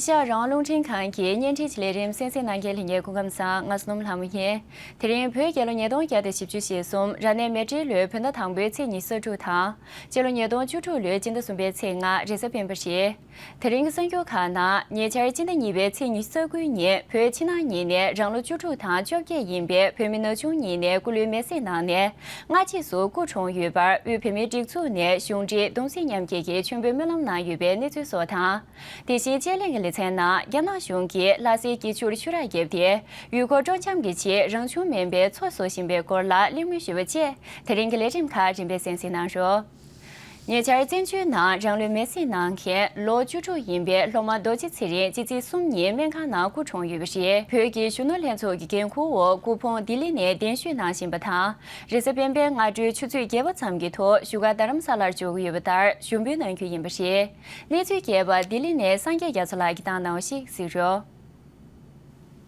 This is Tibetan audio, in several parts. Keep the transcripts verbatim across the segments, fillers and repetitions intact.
ཤར་རང་དབང་རླུང་འཕྲིན་ཁང་གི་བརྙན་འཕྲིན་ལས་རིམ་གསན་གཟིགས་གནང་མཁན་ལྷན་རྒྱས་སྐུ་ཁམས་བཟང་། ང་བསོད་ནམས་ལྷ་མོ་ཡིན། དེ་རིང་བོད་རྒྱལ་ལོ་ཉིས་སྟོང་བརྒྱ་དང་བཞི་བཅུ་ཞེ་གསུམ་རབ་གནས་མེ་སྤྲེལ་ལོའི་བོད་ཟླ་དང་པོའི་ཚེས་ཉི་ཤུ་རྩ་དྲུག་དང་། སྤྱི་ལོ་ཉིས་སྟོང་བཅུ་དྲུག་ལོའི་སྤྱི་ཟླ་གསུམ་པའི་ཚེས་ལྔ་རེས་གཟའ་སྤེན་པ་རེད། དེ་རིང་གི་གསར་འགྱུར་ཁག་ནང་ཉེ་ཆར་སྤྱི་ཟླ་གཉིས་པའི་ཚེས་ཉི་ཤུ་རྩ་དགུའི་ཉིན་བོད་ཕྱི་ནང་གཉིས་ནས་རང་ལོ་བཅུ་དྲུག་དང་བཅོ་བརྒྱད་ཡིན་པའི་བོད་མི་ན་ཆུང་གཉིས་ནས་སྐུ་ལུས་མེར་སྲེག་གནང་ནས་སྔ་རྗེས་སུ་སྐུ་གྲོངས་ཡོད་པར་དབུས་བོད་མིའི་སྒྲིག་འཛུགས་ནས་གཞུང་འབྲེལ་གདུང་སེམས་མཉམ་སྐྱེད་ཀྱི་མཆོད་འབུལ་སྨོན་ལམ་གནང་ཡོད་པའི་གནས་ཚུལ་སོགས་དང་། དེ་བཞིན་དཔྱད་གླེང་གི་ལེ་ཚན་ནང་རྒྱ་ནག་གཞུང་གིས་ལྷ་སའི་སྐྱིད་ཆུར་ཆུ་རགས་བརྒྱབ་སྟེ་ཡུལ་སྐོར་སྤྲོ་འཆམ་གྱི་ཆེད་རང་བྱུང་སྨན་པའི་མཚོ་བཟོ་བཞིན་པའི་སྐོར་ལ་གླེང་མོལ་ཞུས་པ་བཅས་དེ་རིང་གི་ལས་རིམ་ཁག་རིམ་པས་གསན་གཟིགས་གནང་རོགས། ཉེ་ཆར་བཙན་བྱོལ་ནང་རང་ལུས་མེར་སྲེག་གནང་མཁན་ལོ་བཅུ་དྲུག་ཡིན་པའི་སློབ་མ་རྡོ་རྗེ་ཚེ་རིང་སྤྱི་ཚེས་གསུམ་ཉིན་སྨན་ཁང་ནང་སྐུ་གྲོངས་ཡོད་པ་རེད། བོད་ཀྱི་གཞོན་ནུ་ལྷན་ཚོགས་ཀྱི་འགན་འཁུར་འོག་སྐུ་ཕུང་ལྡི་ལི་ནས་གདན་ཞུས་གནང་བཞིན་པ་དང་། རེས་གཟའ་སྤེན་པའི་སྔ་དྲོའི་ཆུ་ཚོད་བརྒྱད་པ་ཙམ་གྱི་ཐོག་བཞུགས་སྒར་རྡ་རམ་ས་ལར་འབྱོར་གྱི་ཡོད་པ་ལྟར་ཞུ་འབུལ་གནང་རྒྱུ་ཡིན་པ་རེད། གནས་ཚུལ་རྒྱས་པ་ལྡི་ལི་ནས་སངས་རྒྱས་རྒྱ་མཚོ་ལགས་ཀྱིས་བཏང་གནང་བ་ཞིག་གཟིགས་རོགས།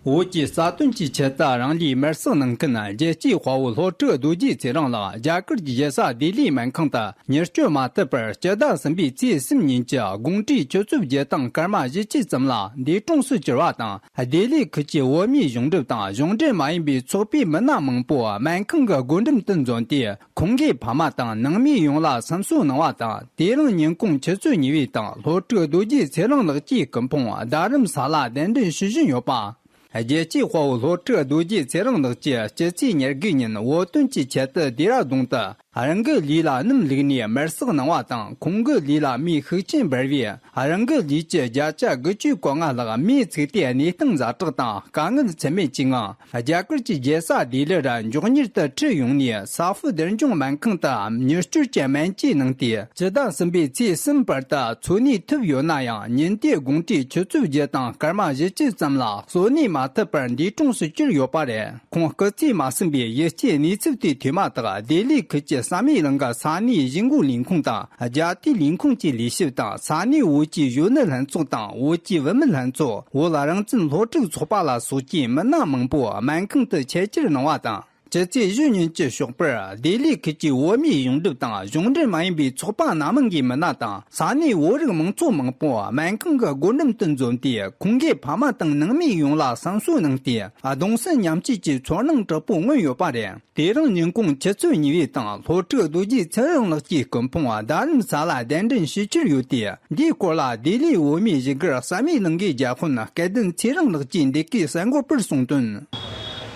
བོད་ཀྱི་རྩ་དོན་གྱི་ཆེད་དུ་རང་ལུས་མེར་སྲེག་གནང་མཁན་རྒྱལ་གཅེས་དཔའ་བོ་ལྷོ་ཕྲུག་རྡོ་རྗེ་ཚེ་རིང་ལགས་རྒྱ་གར་གྱི་རྒྱལ་ས་ལྡི་ལིའི་སྨན་ཁང་དུ་ཉེར་སྤྱོད་མ་ཐུབ་པར་སྤྱི་ཟླ་གསུམ་པའི་ཚེས་གསུམ་ཉིན་གྱི་དགོང་དྲོའི་ཆུ་ཚོད་བརྒྱད་དང་སྐར་མ་བཞི་བཅུ་ཙམ་ལ་འདས་གྲོངས་སུ་གྱུར་བ་དང་། ལྡི་ལི་ཁུལ་གྱི་བོད་མིའི་གཞུང་སྒྲུབ་དང་གཞུང་འབྲེལ་མ་ཡིན་པའི་ཚོགས་པའི་མི་སྣ་མང་པོ་སྨན་ཁང་གི་སྒོ་འགྲམ་དུ་འཛོམས་ཏེ། ཁོང་གི་ཕ་མ་དང་ནང་མི་ཡོངས་ལ་སེམས་གསོ་གནང་བ་དང་། དེ་རིང་ཉིན་གུང་ཆུ་ཚོད་གཉིས་པའི་སྟེང་ལྷོ་ཕྲུག་རྡོ་རྗེ་ཚེ་རིང་ལགས་ཀྱི་སྐུ་ཕུང་རྡ་རམ་ས་ལ་གདན་འདྲེན་ཞུ་བཞིན་ཡོད་པ། རྒྱལ་གཅེས་དཔའ་བོ་ལྷོ་ཕྲུག་རྡོ་རྗེ་ཚེ་རིང་ལགས་ཀྱིས་སྤྱི་ཚེས་ཉེར་དགུ་ཉིན་བོད་དོན་གྱི་ཆེད་དུ་ལྡེ་ར་ལྡུན་དུ་རང་གི་ལུས་ལ་སྣུམ་བླུགས་ནས་མེར་སྲེག་གནང་བ་དང་། ཁོང་གི་ལུས་ལ་མེ་ཤུགས་ཆེན་འབར་བས་རང་གི་ལུས་ཀྱི་བརྒྱ་ཆ་དགུ་བཅུ་གོ་ལྔ་ལྷག་མེས་ཚིག་སྟེ་གནས་སྟངས་ཛ་དྲག་དང་དཀའ་ངལ་ཚད་མེད་ཀྱི་ངང་། རྒྱ་གར་གྱི་རྒྱལ་ས་ལྡི་ལིར་མགྱོགས་མྱུར་དུ་ཁྲིད་ཡོང་ནས་ས་ཧྥུ་སྡེར་མཆོང་སྨན་ཁང་དུ་མྱུར་སྐྱོབ་ཀྱི་སྨན་བཅོས་གནང་སྟེ། སྤྱི་ཟླ་གསུམ་པའི་ཚེས་གསུམ་བར་དུ་འཚོ་གནས་ཐུབ་ཡོད་ན་ཡང་། ཉིན་དེའི་དགོང་དྲོའི་ཆུ་ཚོད་བརྒྱད་དང་སྐར་མ་བཞི་བཅུ་ཙམ་ལ་གསོ་གནས་མ་ཐུབ་པར་འདས་གྲོངས་སུ་གྱུར་ཡོད་པ་རེད། ཁོང་སྐུ་ཚེ་མ་ཟིན་པའི་ཡིད་ཆེས་གནས་ཚུལ་དེ་ཐོས་མ་ཐག་ལྡི་ལི་ཁུལ་གྱི་བསམ་ཡས་གླིང་གི་ས་གནས་གཞིས་འགོ་ལས་ཁུངས་དང་། རྒྱ་དུས་ལས་ཁུངས་ཀྱི་ལས་བྱེད་པ་དང་། ས་གནས་བོད་ཀྱི་གཞོན་ནུ་ལྷན་ཚོགས་དང་། བོད་ཀྱི་བུད་མེད་ལྷན་ཚོགས། བོད་རང་བཙན་སློབ་ཕྲུག་ཚོགས་པ་ལ་སོགས་ཀྱི་མི་སྣ་མང་པོ་སྨན་ཁང་དུ་ཆེད་བཅར་གནང་བ་དང་། སྤྱི་ཚེས་བཞི་ཉིན་གྱི་ཞོགས་པར་ལྡི་ལི་ཁུལ་གྱི་བོད་མིའི་གཞུང་སྒྲུབ་དང་གཞུང་འབྲེལ་མ་ཡིན་པའི་ཚོགས་པ་སྣ་མང་གི་མི་སྣ་དང་། ས་གནས་བོད་རིགས་མང་ཚོགས་མང་པོ་སྨན་ཁང་གི་སྒོ་འགྲམ་དུ་འཛོམས་ཏེ། ཁོང་གི་ཕ་མ་དང་ནང་མི་ཡོངས་ལ་སེམས་གསོ་གནང་སྟེ། གདུང་སེམས་མཉམ་སྐྱེད་ཀྱི་ཚོར་སྣང་དྲག་པོ་མངོན་ཡོད་པ་རེད། དེ་རིང་ཉིན་གུང་ཆུ་ཚོད་གཉིས་པའི་སྟེང་ལྷོ་ཕྲུག་རྡོ་རྗེ་ཚེ་རིང་ལགས་ཀྱི་སྐུ་ཕུང་རྡ་རམ་ས་ལ་གདན་འདྲེན་ཞུ་རྒྱུར་ཡོད་དེ། འདིའི་སྐོར་ལ་ལྡི་ལིའི་བོད་མིའི་བཞུགས་སྒར་བསམ་ཡས་གླིང་གི་རྒྱ་དཔོན་སྐལ་ལྡན་ཚེ་རིང་ལགས་ཀྱིས་འདི་གའི་གསར་འགོད་པར་གསུངས་དོན།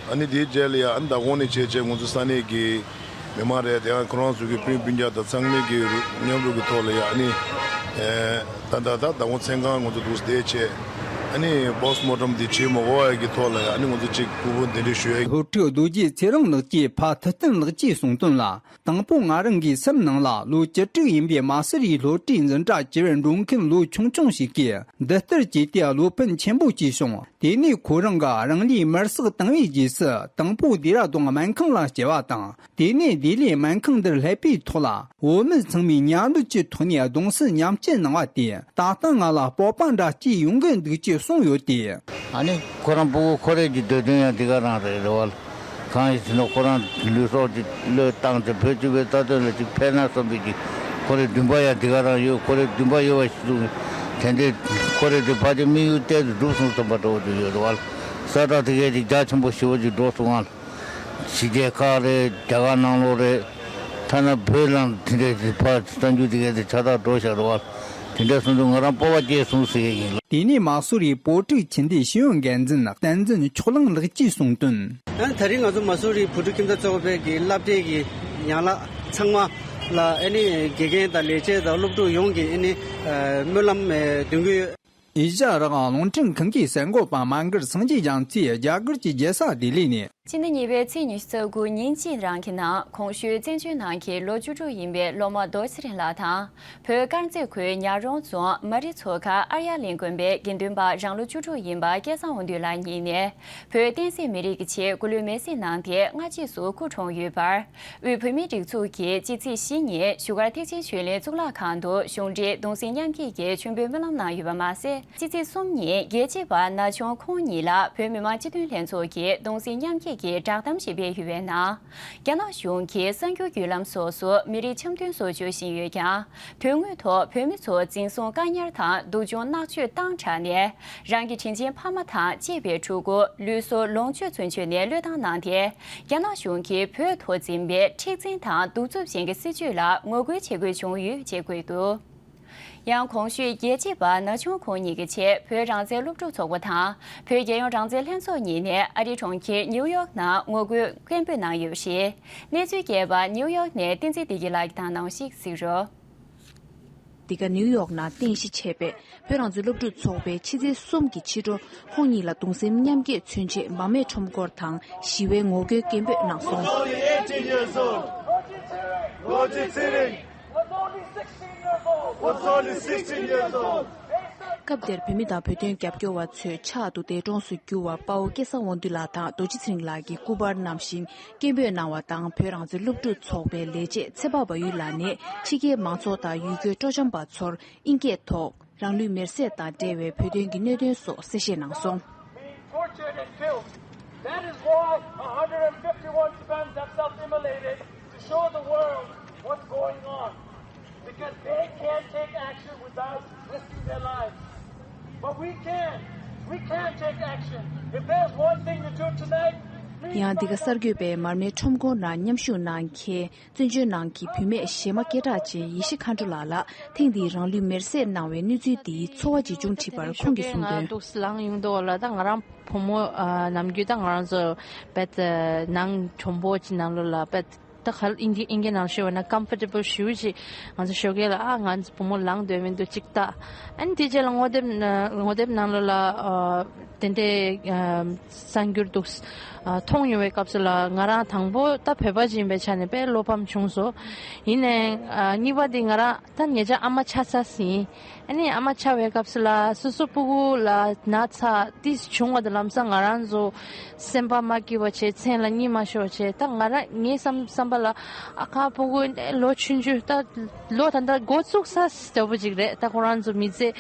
ཨ་ནི་དེའི་རྗེས་ལ་ཡ་ཨ་ནི་ད་གོང་ནས་བྱས་བྱས་ང་ཚོ་ས་གནས་ཀྱི་མི་མང་རེད། དེ་ཡང་ཁོ་རང་ཚོ་གི་སྤུན་སྤུན་ཀྱག་དང་ཚང་མས་ཀྱི་མཉམ་རུབ་ཀྱི་ཐོག་ལ་ཡ་ཨ་ནི་ད་ད་ད་ད་གོང་མཚན་གང་ང་ཚོ་འདུག་བསྡད་བྱས་ཨ་ནི་པོ་སི་ཊི་མོར་ཊམ་དེ་བྱེད་མ་དགོས་པ་ཡ་གི་ཐོག་ལ་ཡ་ཨ་ནི་ང་ཚོ་གཅིག་སྐུ་ཕུང་གདན་འདྲེན་ཞུ་ཡ། ལྷོ་ཕྲུག་རྡོ་རྗེ་ཚེ་རིང་ལགས་ཀྱི་ཕ་ཐུབ་བསྟན་ལགས་ཀྱིས་གསུངས་དོན་ལ། དང་པོ་ང་རང་གི་སེམས་ནང་ལ་ལོ་བཅུ་དྲུག་ཡིན་པའི་མ་སུ་རིའི་སློབ་གྲྭའི་འཛིན་གྲྭ་བཅུ་པར་འགྲོ་མཁན་ལོ་ཆུང་ཆུང་ཞིག་གིས་འདི་ལྟར་བྱས་ཏེ་བློ་ཕམ་ཆེན་པོ་སྐྱེས་བྱུང་། དེ་ནས་ཁོ་རང་གིས་རང་ལུས་མེར་སྲེག་བཏང་བའི་རྗེས་སུ་དང་པོ་ལྡེ་ར་ལྡུན་སྨན་ཁང་ལ་སྐྱེལ་བ་དང་། དེ་ནས་ལྡི་ལིའི་སྨན་ཁང་འདིར་སླེབས་པའི་ཐོག་ལ་བོད་མི་ཚང་མས་མཉམ་འབྲེལ་གྱི་ཐོག་ནས་གདུང་སེམས་མཉམ་སྐྱེད་གནང་བ་དེས་ད་ལྟ་ང་ལ་སྤོབས་པ་འདྲ་སྐྱེས་ཡོང་གི་འདུག་ཅེས་གསུངས་ཡོད་དེ། ཨ་ནི་ཁོ་རང་སྤུ་གུ་ཁོ་རའི་གི་འདོད་དོན་ཡང་དེ་ག་རང་རེད་རེད་བ། གང་ཡིན་ཟེར་ན་ཁོ་རང་ལུས་སྲོག་ཅིག་བློས་བཏང་ཅིག་བོད་སྤྱི་པའི་རྩ་དོན་ལ་ཅིག་ཕན་ན་བསམ་པའི་ཅིག་ཁོ་རའི་འདུན་པ་ཡང་དེ་ག་རང་ཡོད། ཁོ་རའི་འདུན་པ་ཡོད་པ་ཞིག་འདུག་དེ་འདྲའི་ཁོ་རའི་དེ་ཕལ་ཆེར་དམིགས་ཡུལ་གཏན་དུ་འགྲུབ་སོང་བསམ་པ་འདྲ་བོ་ཅིག་ཡོད་རེད་བ། ས་ཐག་དེ་གའི་ཅིག་རྒྱ་ཆེན་པོ་ཞེ་པོ་ཅིག་འགྲོ་སོང་ང་། ཕྱི་རྒྱལ་ཁག་རེད། རྒྱ་གར་ནང་ལོགས་རེད། ཐ་ན་བོད་ལ་དེ་འདྲའི་ཕར་གསར་འགྱུར་དེ་གའི་དེ་ཆ་ཚང་འགྲོ་བཞག་རེད་བ། དེ་འདྲ་སོང་དུས་ང་རང་སྤོབས་པ་སྐྱེས་སོང་ཟེར་ཡས་ཡིན། དེ་ནས་མ་སུ་རིའི་བོད་ཕྲུག་ཁྱིམ་སྡེའི་ཤེས་ཡོན་འགན་འཛིན་བསྟན་འཛིན་ཕྱོགས་གླང་ལགས་ཀྱིས་གསུངས་དོན། ཨ་ནི་ད་རིང་ང་ཚོ་མ་སུ་རིའི་བོད་ཕྲུག་ཁྱིམ་སྡེ་གཙོ་བོ་བོད་ཀྱི་སློབ་གྲྭའི་གི་ཡན་ལག་ཚང་མ་ལ་ཨ་ནི་དགེ་རྒན་དང་ལས་བྱེད་དང་སློབ་ཕྲུག་ཡོངས་ཀྱིས་ཨ་ནི་སྨོན་ལམ་འདོན་གྱི་ཡོད། ཨེ་ཤ་ཡ་རང་དབང་རླུང་འཕྲིན་ཁང་གི་གསར་འགོད་པ་མ་གར་སངས་རྒྱས་རྒྱ་མཚོས་རྒྱ་གར་གྱི་རྒྱལ་ས་ལྡི་ལི་ནས། ཕྱི་ཟླ་གཉིས་པའི་ཚེས་ཉི་ཤུ་རྩ་དགུ་ཉིན་གཅིག་རང་གི་ནང་གོང་ཞུས་བཙན་བྱོལ་ནང་གི་ལོ་བཅུ་དྲུག་ཡིན་པའི་སློབ་མ་རྡོ་རྗེ་ཚེ་རིང་ལགས་དང་། བོད་དཀར་མཛེས་ཁུལ་ཉག་རོང་རྫོང་མ་རི་མཚོ་ཁ་ཨར་ཡ་གླིང་དགོན་པའི་དགེ་འདུན་པ་རང་ལོ་བཅུ་དྲུག་ཡིན་པ་སྐལ་བཟང་དབང་འདུས་ལགས་གཉིས་ནས་བོད་བསྟན་སྲིད་མི་རིགས་ཀྱི་ཆེད་སྐུ་ལུས་མེར་སྲེག་གནང་སྟེ་སྔ་རྗེས་སུ་སྐུ་གྲོངས་ཡོད་པར། དབུས་བོད་མིའི་སྒྲིག་འཛུགས་ཀྱིས་སྤྱི་ཚེས་བཞི་ཉིན་བཞུགས་སྒར་ཐེག་ཆེན་ཆོས་གླིང་གཙུག་ལག་ཁང་དུ་གཞུང་འབྲེལ་གདུང་སེམས་མཉམ་སྐྱེད་ཀྱི་མཆོད་འབུལ་སྨོན་ལམ་གནང་ཡོད་པ་མ་ཟད། སྤྱི་ཚེས་གསུམ་ཉིན་རྒྱལ་གཅེས་པ་ན་ཆུང་ཁོང་ཉིད་ལ་བོད་མི་མང་སྤྱི་མཐུན་ལྷན་ཚོགས་ཀྱི་གདུང་སེམས་མཉམ་སྐྱེད་ གྱི་བསྒྲགས་གཏམ་ཞིག་སྤེལ་ཡོད་པའི་ནང་། རྒྱ་ནག་གཞུང་གིས་གསར་འགྱུར་བརྒྱུད་ལམ་སོགས་སུ་མི་རིགས་འཆམ་མཐུན་སོགས་བརྗོད་བཞིན་ཡོད་ཀྱང་། དོན་དངོས་ཐོག་བོད་མི་ཚོ་འཛིན་བཟུང་བཀག་ཉར་དང་སྡུག་སྦྱོང་མནར་གཅོད་བཏང་དྲགས་ནས། རང་གི་དྲིན་ཆེན་ཕ་མ་དང་གཅེས་པའི་ཕྲུ་གུ་ལུས་སྲོག་ལོངས་སྤྱོད་ཚུན་ཆོད་ནས་བློས་བཏང་གནང་སྟེ། རྒྱ་ནག་གཞུང་གིས་བོད་ཐོག་འཛིན་པའི་མཁྲེགས་འཛིན་དང་གདུག་རྩུབ་ཅན་གྱི་སྲིད་བྱུས་ལ་ངོ་རྒོལ་བྱེད་དགོས་བྱུང་ཡོད་ཅེས་བཀོད་འདུག་ཡང་གོང་ཞུས་རྒྱལ་གཅེས་པ་ན་ཆུང་ཁོང་ཉིད་ཀྱི་ཆེད་བོད་རང་བཙན་སློབ་ཕྲུག་ཚོགས་པ་དང་བོད་རྒྱལ་ཡོངས་རང་བཙན་ལྷན་ཚོགས་གཉིས་ནས་ཨ་རིའི་གྲོང་ཁྱེར་ནིའུ་ཡོག་ནང་ངོ་རྒོལ་སྐད་འབོད་གནང་ཡོད་པ་རེད། གནས་ཚུལ་རྒྱས་པ་ནིའུ་ཡོག་ནས་བསྟན་འཛིན་བདེ་སྐྱིད་ལགས་ཀྱིས་དང་གནང་བ་ཞིག་གཟིགས་རོགས། འདི་ག་ནིའུ་ཡོག་ནང་རྟེན་གཞི་བྱས་པའི་བོད་རང་བཙན་སློབ་ཕྲུག་ཚོགས་པའི་ཕྱི་ཚེས་གསུམ་གྱི་ཕྱི་དྲོ་ཁོང་ཉིད་ལ་གདུང་སེམས་མཉམ་སྐྱེད་མཚོན་ཆེད་མར་མེ་ཁྲོམ་སྐོར་དང་ཞི་བའི་ངོ་རྒོལ་སྐད་འབོད་གནང་སོང་། Was only sixteen years old. Was only sixteen years old. སྐབས་དེར་བོད་མི་དང་བོད་དོན་རྒྱབ་སྐྱོར་བ་ཚོས་ཕྱག་ཏུ་འདས་གྲོངས་སུ་གྱུར་བ་དཔའ་བོ་སྐལ་བཟང་དབང་འདུས་ལགས་དང་རྡོ་རྗེ་ཚེ་རིང་ལགས་ཀྱི་སྐུ་པར་བསྣམས་ཤིང་སྐད་འབོད་གནང་བ་དང་། བོད་རང་བཙན་སློབ་ཕྲུག་ཚོགས་པའི་ལས་བྱེད་ཚེ་དཔག་བལ་ཡུལ་ལགས་ནས་ཕྱི་རྒྱལ་མང་ཚོགས་དང་ཡུལ་སྐོར་སྤྲོ་འཆམ་པ་ཚོར་ཨིན་སྐད་ཐོག་རང་ལུས་མེར་སྲེག་དང་འབྲེལ་བའི་བོད་དོན་གྱི་གནད་དོན་སོགས་གསལ་བཤད་གནང་སོང་། Being tortured and killed. That is why one hundred fifty-one Tibetans have self-immolated to show the world what's going on. Because they can't take action without risking their lives. But we can. We can take action. If there's one thing to do tonight, please ཡང་འདི་ག་གསར་འགོད་པས་མར་མེའི་ཁྲོམ་སྐོར་ནང་མཉམ་ཞུགས་གནང་མཁན་བཙན་བྱོལ་ནང་གི་བུད་མེད་གཞས་མ་སྐད་གྲགས་ཅན་ཡེ་ཤེས་མཁའ་འགྲོ་ལགས་ལ་ཐེངས་འདིའི་རང་ལུས་མེར་སྲེག་གནང་བའི་གནས་ཚུལ་འདིའི་ཚོར་བ་ཇི་བྱུང་དྲིས་པར་ཁོང་གིས་གསུངས་དོན། འདུག་ལངས་ཡོང་དོ་ལ་ད་ང་རང་བུ་མོ་ཨ་ནམ་རྒྱུན་ད་ང་རང་ཚོ་བེད་ནང་གྲོང་པོ་ཅིག་ནང་ལོགས་ལ་བེད་ད་ག་ལ་ཨིན་ཇི་ཨིན་སྐད་ནང་ཞུ་བ་ན་ཀམ་ཕོར་ཊེ་བལ་ཞེ་པོ་ཅིག་ང་ཚོ་ཞོགས་ཀས་ལ་ཨ་ང་ཚོ་བུ་མོ་ལངས་འདོད་མི་འདུག་ཅིག་ལྟ། ཨ་ནི་དེ་རྗེས་ལ་ངོ་དེབ་ན་ངོ་དེབ་ནང་ལོགས་ལ་ཨ་དེ་འདྲའི་ཨ་གསར་འགྱུར་འདུག་ཨ་མཐོང་ཡོང་བའི་སྐབས་སུ་ལ་ང་རང་དང་པོ་ད་བོད་པ་ཅིག་ཡིན་པའི་ཆ་ནས་དཔེ་བློ་ཕམ་བྱུང་སོང་། ཡིན་ནའི་ཨ་གཉིས་པ་དེ་ང་རང་ད་ཉེ་ཆར་ཨ་མ་ཆགས་ཚར་ཟིན། ཨ་ནི་ཨ་མ་ཆགས་པའི་སྐབས་སུ་ལ་སོ་སོ་སྤུ་གུ་ལ་ན་ཚ་ཏིས་བྱུང་བ་དང་ལམ་སང་ང་རང་ཚོ་སེམས་པ་མ་སྐྱིད་པ་བྱས། མཚན་ལ་གཉིད་མ་ཤོར་བྱས། ད་ང་རང་ངའི་བསམ་བསམ་པ་ལ་ཨ་ཁ་སྤུ་གུ་ལོ་ཆུང་ཆུང་ད་ལོ་ད་ལྟ་འགོ་བཙུགས་ས་འདྲ་པོ་ཅིག་རེད། ད་ཁོ་རང་ཚོ་མི་ཚེ་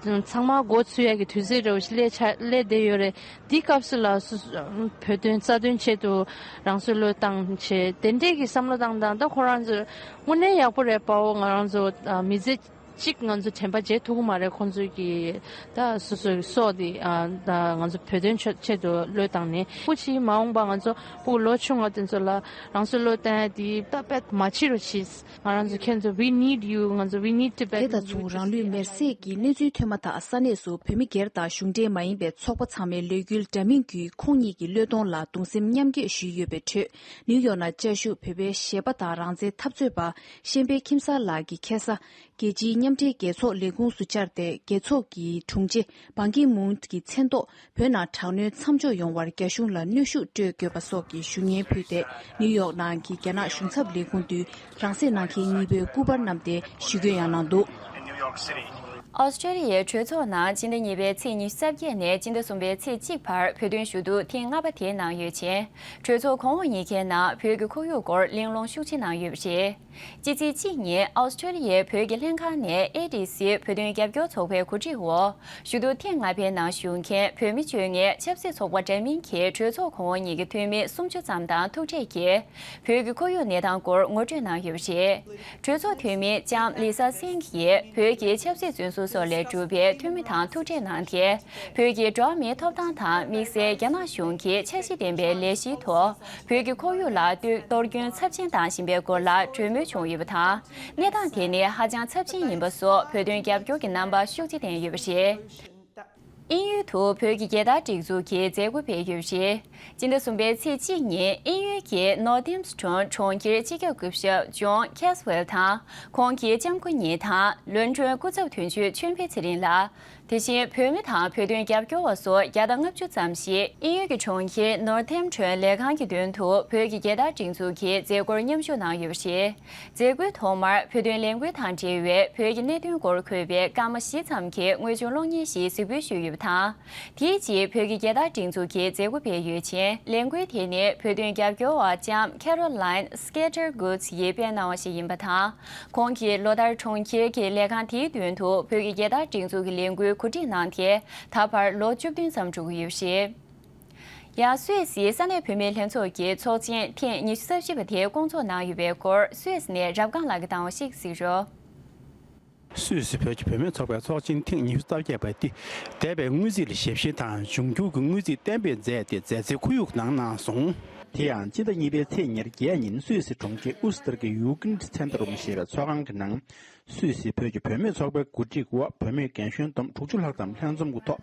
ཚང་མ་འགོ་ཚུགས་ཡ་གི་དུས་ཚོད་འདྲ་པོ་ཞིག་སླེབས་ཆ་སླེབས་བསྡད་ཡོད་རེད། དེའི་སྐབས་སུ་ལ་སོ་སོ་བོད་དོན་རྩ་དོན་ཆེད་དུ་རང་སྲོག་བློས་བཏང་བྱས། དེ་འདྲས་ཀྱི་བསམ་བློ་བཏང་སྟངས་ད་ཁོ་རང་ཚོ་དངོས་གནས་ཡག་པོ་རེད་པའོ། ང་རང་ཚོ་མི་ཚེ་གཅིག་ང་ཚོ་དྲན་པ་བརྗེད་ཐུབ་ཀྱི་མ་རེད། ཁོང་ཚོས་ཀྱི་ད་སོ་སོའི་སྲོག་དེ་ཨ་ད་ང་ཚོ་བོད་དོན་ཆེད་ཆེད་དུ་བློས་བཏང་ནས། སྤུ་གུ་ཕྱིས་མ་འོངས་པ་ང་ཚོ་སྤུ་གུ་ལོ་ཆུང་བ་དེ་ཚོ་ལ་རང་སྲོག་བློས་བཏང་ཡ་དེ་ད་དཔེ་མ་བྱེད་རོགས་གྱིས། ང་རང་ཚོ་ཁྱེད་ཚོ་we need you. ང་ཚོ་we need Tibet. དེ་དང་མཚུངས་རང་ལུས་མེར་སྲེག་གི་གནས་ཚུལ་ཐོན་མ་ཐག་ས་གནས་སུ་བོད་མི་སྒེར་དང་གཞུང་འབྲེལ་མ་ཡིན་པའི་ཚོགས་པ་ཚང་མའི་ལས་འགུལ་འདྲ་མིན་བརྒྱུད་ཁོང་ཉིད་ཀྱི་བློས་གཏོང་ལ་གདུང་སེམས་མཉམ་སྐྱེད་ཞུས་ཡོད་པའི་ཁྲོད། ནིའུ་ཡོག་ནང་བཅའ་བཞུགས་བོད་པའི་གཞས་པ་དང་རང་བཙན་འཐབ་རྩོད་པ་ཤན་པའི་ཁྱིམ་གསར་ལགས་ཀྱིས་ཁ་སང་རྒྱལ་སྤྱིའི་མཉམ་འབྲེལ་རྒྱལ་ཚོགས་ལས་ཁུངས་སུ་བཅར་ཏེ། རྒྱལ་ཚོགས་ཀྱི་དྲུང་ཆེ་བང་ཀི་མུན་གྱི་མཚན་ཐོག་བོད་ནང་དྲག་གནོན་མཚམས་འཇོག་ཡོང་བར་རྒྱ་གཞུང་ལ་གནོན་ཤུགས་སྤྲོད་དགོས་པ་སོགས་ཀྱི་ཞུ་སྙན་ཕུལ་ཏེ། ནིའུ་ཡོག་ནང་གི་རྒྱ་ནག་གཞུང་ཚབ་ལས་ཁུངས་འདུས་རང་སྲེག་གནང་མཁན་གཉིས་པོའི་སྐུ་པར་བསྣམས་ཏེ་ཞུ་སྐུལ་ཡང་གནང་འདུག་ཨོ་སི་ཀྲོ་ལི་ཡའི་གྲོས་ཚོགས་ནང་སྤྱི་ཟླ་གཉིས་པའི་ཚེས་ཉི་ཤུ་རྩ་བརྒྱད་ནས་སྤྱི་ཟླ་གསུམ་པའི་ཚེས་གཅིག་བར་བོད་དོན་ཞུ་གཏུག་ཐེངས་ལྔ་པ་དེ་གནང་ཡོད་ཅིང་། གྲོས་ཚོགས་གོང་འོག་གཉིས་ཀའི་ནང་བོད་ཀྱི་ཁོར་ཡུག་སྐོར་གླེང་སློང་ཤུགས་ཆེ་གནང་ཡོད་པ་རེད། སྤྱི་ཚེས་གཅིག་ཉིན་ཨོ་སི་ཀྲོ་ལི་ཡའི་བོད་ཀྱི་ལྷན་ཁང་ནས་ཨེ་ཌི་སི་བོད་དོན་རྒྱབ་སྐྱོར་ཚོགས་པའི་གོ་སྒྲིག་འོག་ཞུ་གཏུག་ཐེངས་ལྔ་པའི་ནང་ཞུགས་མཁན་བོད་མི་བཅོ་ལྔའི་ཆབ་སྲིད་ཚོགས་པ་འདྲ་མིན་གྱི་གྲོས་ཚོགས་གོང་འོག་གཉིས་ཀྱི་འཐུས་མི་སུམ་ཅུ་ཙམ་དང་ཐུག་འཕྲད་ཀྱིས། བོད་ཀྱི་ཁོར་ཡུག་གནས་སྟངས་སྐོར་ངོ་སྤྲོད་གནང་ཡོད་པ་རེད། གྲོས་ཚོགས་འཐུས་མི་ལྕམ་ལི་ས་སིང་གིས་བོད་ཀྱི་ཆབ་སྲིད་བཙོན་ཟུར་སོགས་ལས་གྲུབ་པའི་འཐུས་མི་དང་ཐུག་འཕྲད་གནང་སྟེ། བོད་ཀྱི་འགྲོ་བ་མིའི་ཐོབ་ཐང་དང་དམིགས་བསལ་རྒྱ་ནག་གཞུང་གི་འཆར་གཞི་ལྡན་པའི་ལས་གཞིའི་ཐོག་བོད་ཀྱི་ཁོར་ཡུག་ལ་གཏོར་སྐྱོན་ཚབས་ཆེན་བཏང་བཞིན་པའི་སྐོར་ལ་གྲོས་མོལ་བྱུང་ཡོད་པ་དང་། གནས་སྟངས་དེ་ནི་ཧ་ཅང་ཚབས་ཆེན་ཡིན་པ་སོགས་བོད་དོན་རྒྱབ་སྐྱོར་གྱི་རྣམ་པ་ཤུགས་ཆེ་བསྟན་ཡོད་པ་རེད། དབྱིན་ཡུལ་དུ་བོད་ཀྱི་རྒྱལ་དར་སྒྲེང་འཛུགས་ཀྱི་མཛད་སྒོ་སྤེལ་ཡོད་པ་རེད། སྤྱི་ཟླ་གསུམ་པའི་ཚེས་གཅིག་ཉིན་དབྱིན་ཡུལ་གྱི་ནོར་ཐེམ་སི་ཊོན་གྲོང་ཁྱེར་སྤྱི་ཁྱབ་སྐུ་ཞབས་ཇོན་ཁེ་སི་ཝེལ་དང་། ཁོང་གི་ལྕམ་སྐུ་གཉིས་དང་། ལོན་ཌོན་སྐུ་ཚབ་དོན་གཅོད་ཆོས་འཕེལ་ཚེ་རིང་ལགས། དེ་བཞིན་བོད་མི་དང་བོད་དོན་རྒྱབ་སྐྱོར་བ་སོགས་བརྒྱ་དང་ལྔ་བཅུ་ཙམ་ཞིག་དབྱིན་ཡུལ་གྱི་གྲོང་ཁྱེར་ནོར་ཐེམ་ཊོན་ལས་ཁང་གི་མདུན་དུ་བོད་ཀྱི་རྒྱལ་དར་སྒྲེང་འཛུགས་ཀྱི་མཛད་སྒོར་མཉམ་ཞུགས་གནང་ཡོད་པ་རེད། མཛད་སྒོའི་ཐོག་མར་བོད་དོན་ལས་འགུལ་དང་འབྲེལ་བའི་བོད་ཀྱི་གནད་དོན་སྐོར་འཁོད་པའི་སྐར་མ་བཞི་ཙམ་གྱི་དངོས་བྱུང་གློག་བརྙན་ཞིག་གཟིགས་འབུལ་ཞུས་ཡོད་པ་དང་། དེའི་རྗེས་བོད་ཀྱི་རྒྱལ་དར་སྒྲེང་འཛུགས་ཀྱི་མཛད་སྒོ་སྤེལ་ཡོད་ཅིང་། ལས་འགུལ་དེ་ནི་བོད་དོན་རྒྱབ་སྐྱོར་བ་ལྕམ་ཁེ་རོ་ལའིན་སྐེ་ཏར་གུ་ཚི་ཡིས་སྤེལ་གནང་བ་ཞིག་ཡིན་པ་དང་། ཁོང་གིས་ལོ་ལྟར་གྲོང་ཁྱེར་གྱི་ལས་ཁང་དེའི་མདུན་དུ་བོད་ཀྱི་རྒྱལ་དར་སྒྲེང་འཛུགས་ཀྱི་ལས་འགུལ་གོ་སྒྲིག་གནང་སྟེ། ད་བར་ལོ་བཅུ་བདུན་ཙམ་འགྲོ་གི་ཡོད་པ་རེད། ཡང་སུད་སིའི་ས་གནས་བུད་མེད་ལྷན་ཚོགས་ཀྱི་ཚོགས་ཆེན་ཐེངས་ཉི་ཤུ་རྩ་བཞི་པ་དེ་བསྐོང་ཚོགས་གནང་ཡོད་པའི་སྐོར་སུད་སི་ནས་རབ་སྒང་ལགས་ཀྱིས་བཏང་བ་ཞིག་གཟིགས་རོགས། སུད་སི་བོད་ཀྱི་བུད་མེད་ཚོགས་པའི་ཚོགས་ཆེན་ཐེངས་ཉི་ཤུ་རྩ་བརྒྱད་པ་འདི་འདས་པའི་དངུལ་རྩིས་ལ་ཞིབ་བཤེར་དང་འབྱུང་འགྱུར་གྱི་དངུལ་རྩིས་གཏན་འབེབས་མཛད་དེ་མཛད་སའི་ཁོར་ཡུག་ནང་གནང་སོང་། དེ་ཡང་སྤྱི་ཟླ་གཉིས་པའི་ཚེས་ཉེར་བརྒྱད་ཉིན་སུད་སི་གྲོང་ཁྱེར་ཨུ་སི་ཐར་གྱི་ཡུ་ཀིན་ཚན་ཏ་རུམ་ཞེས་པའི་ཚོགས་ཁང་གི་ནང་། སུད་སི་བོད་ཀྱི་བུད་མེད་ཚོགས་པའི་གོ་སྒྲིག་འོག་བུད་མེད་རྒན་གཞོན་བསྡོམས་དྲུག་ཅུ་ལྷག་ཙམ་ལྷན་འཛོམས་ཀྱི་ཐོག་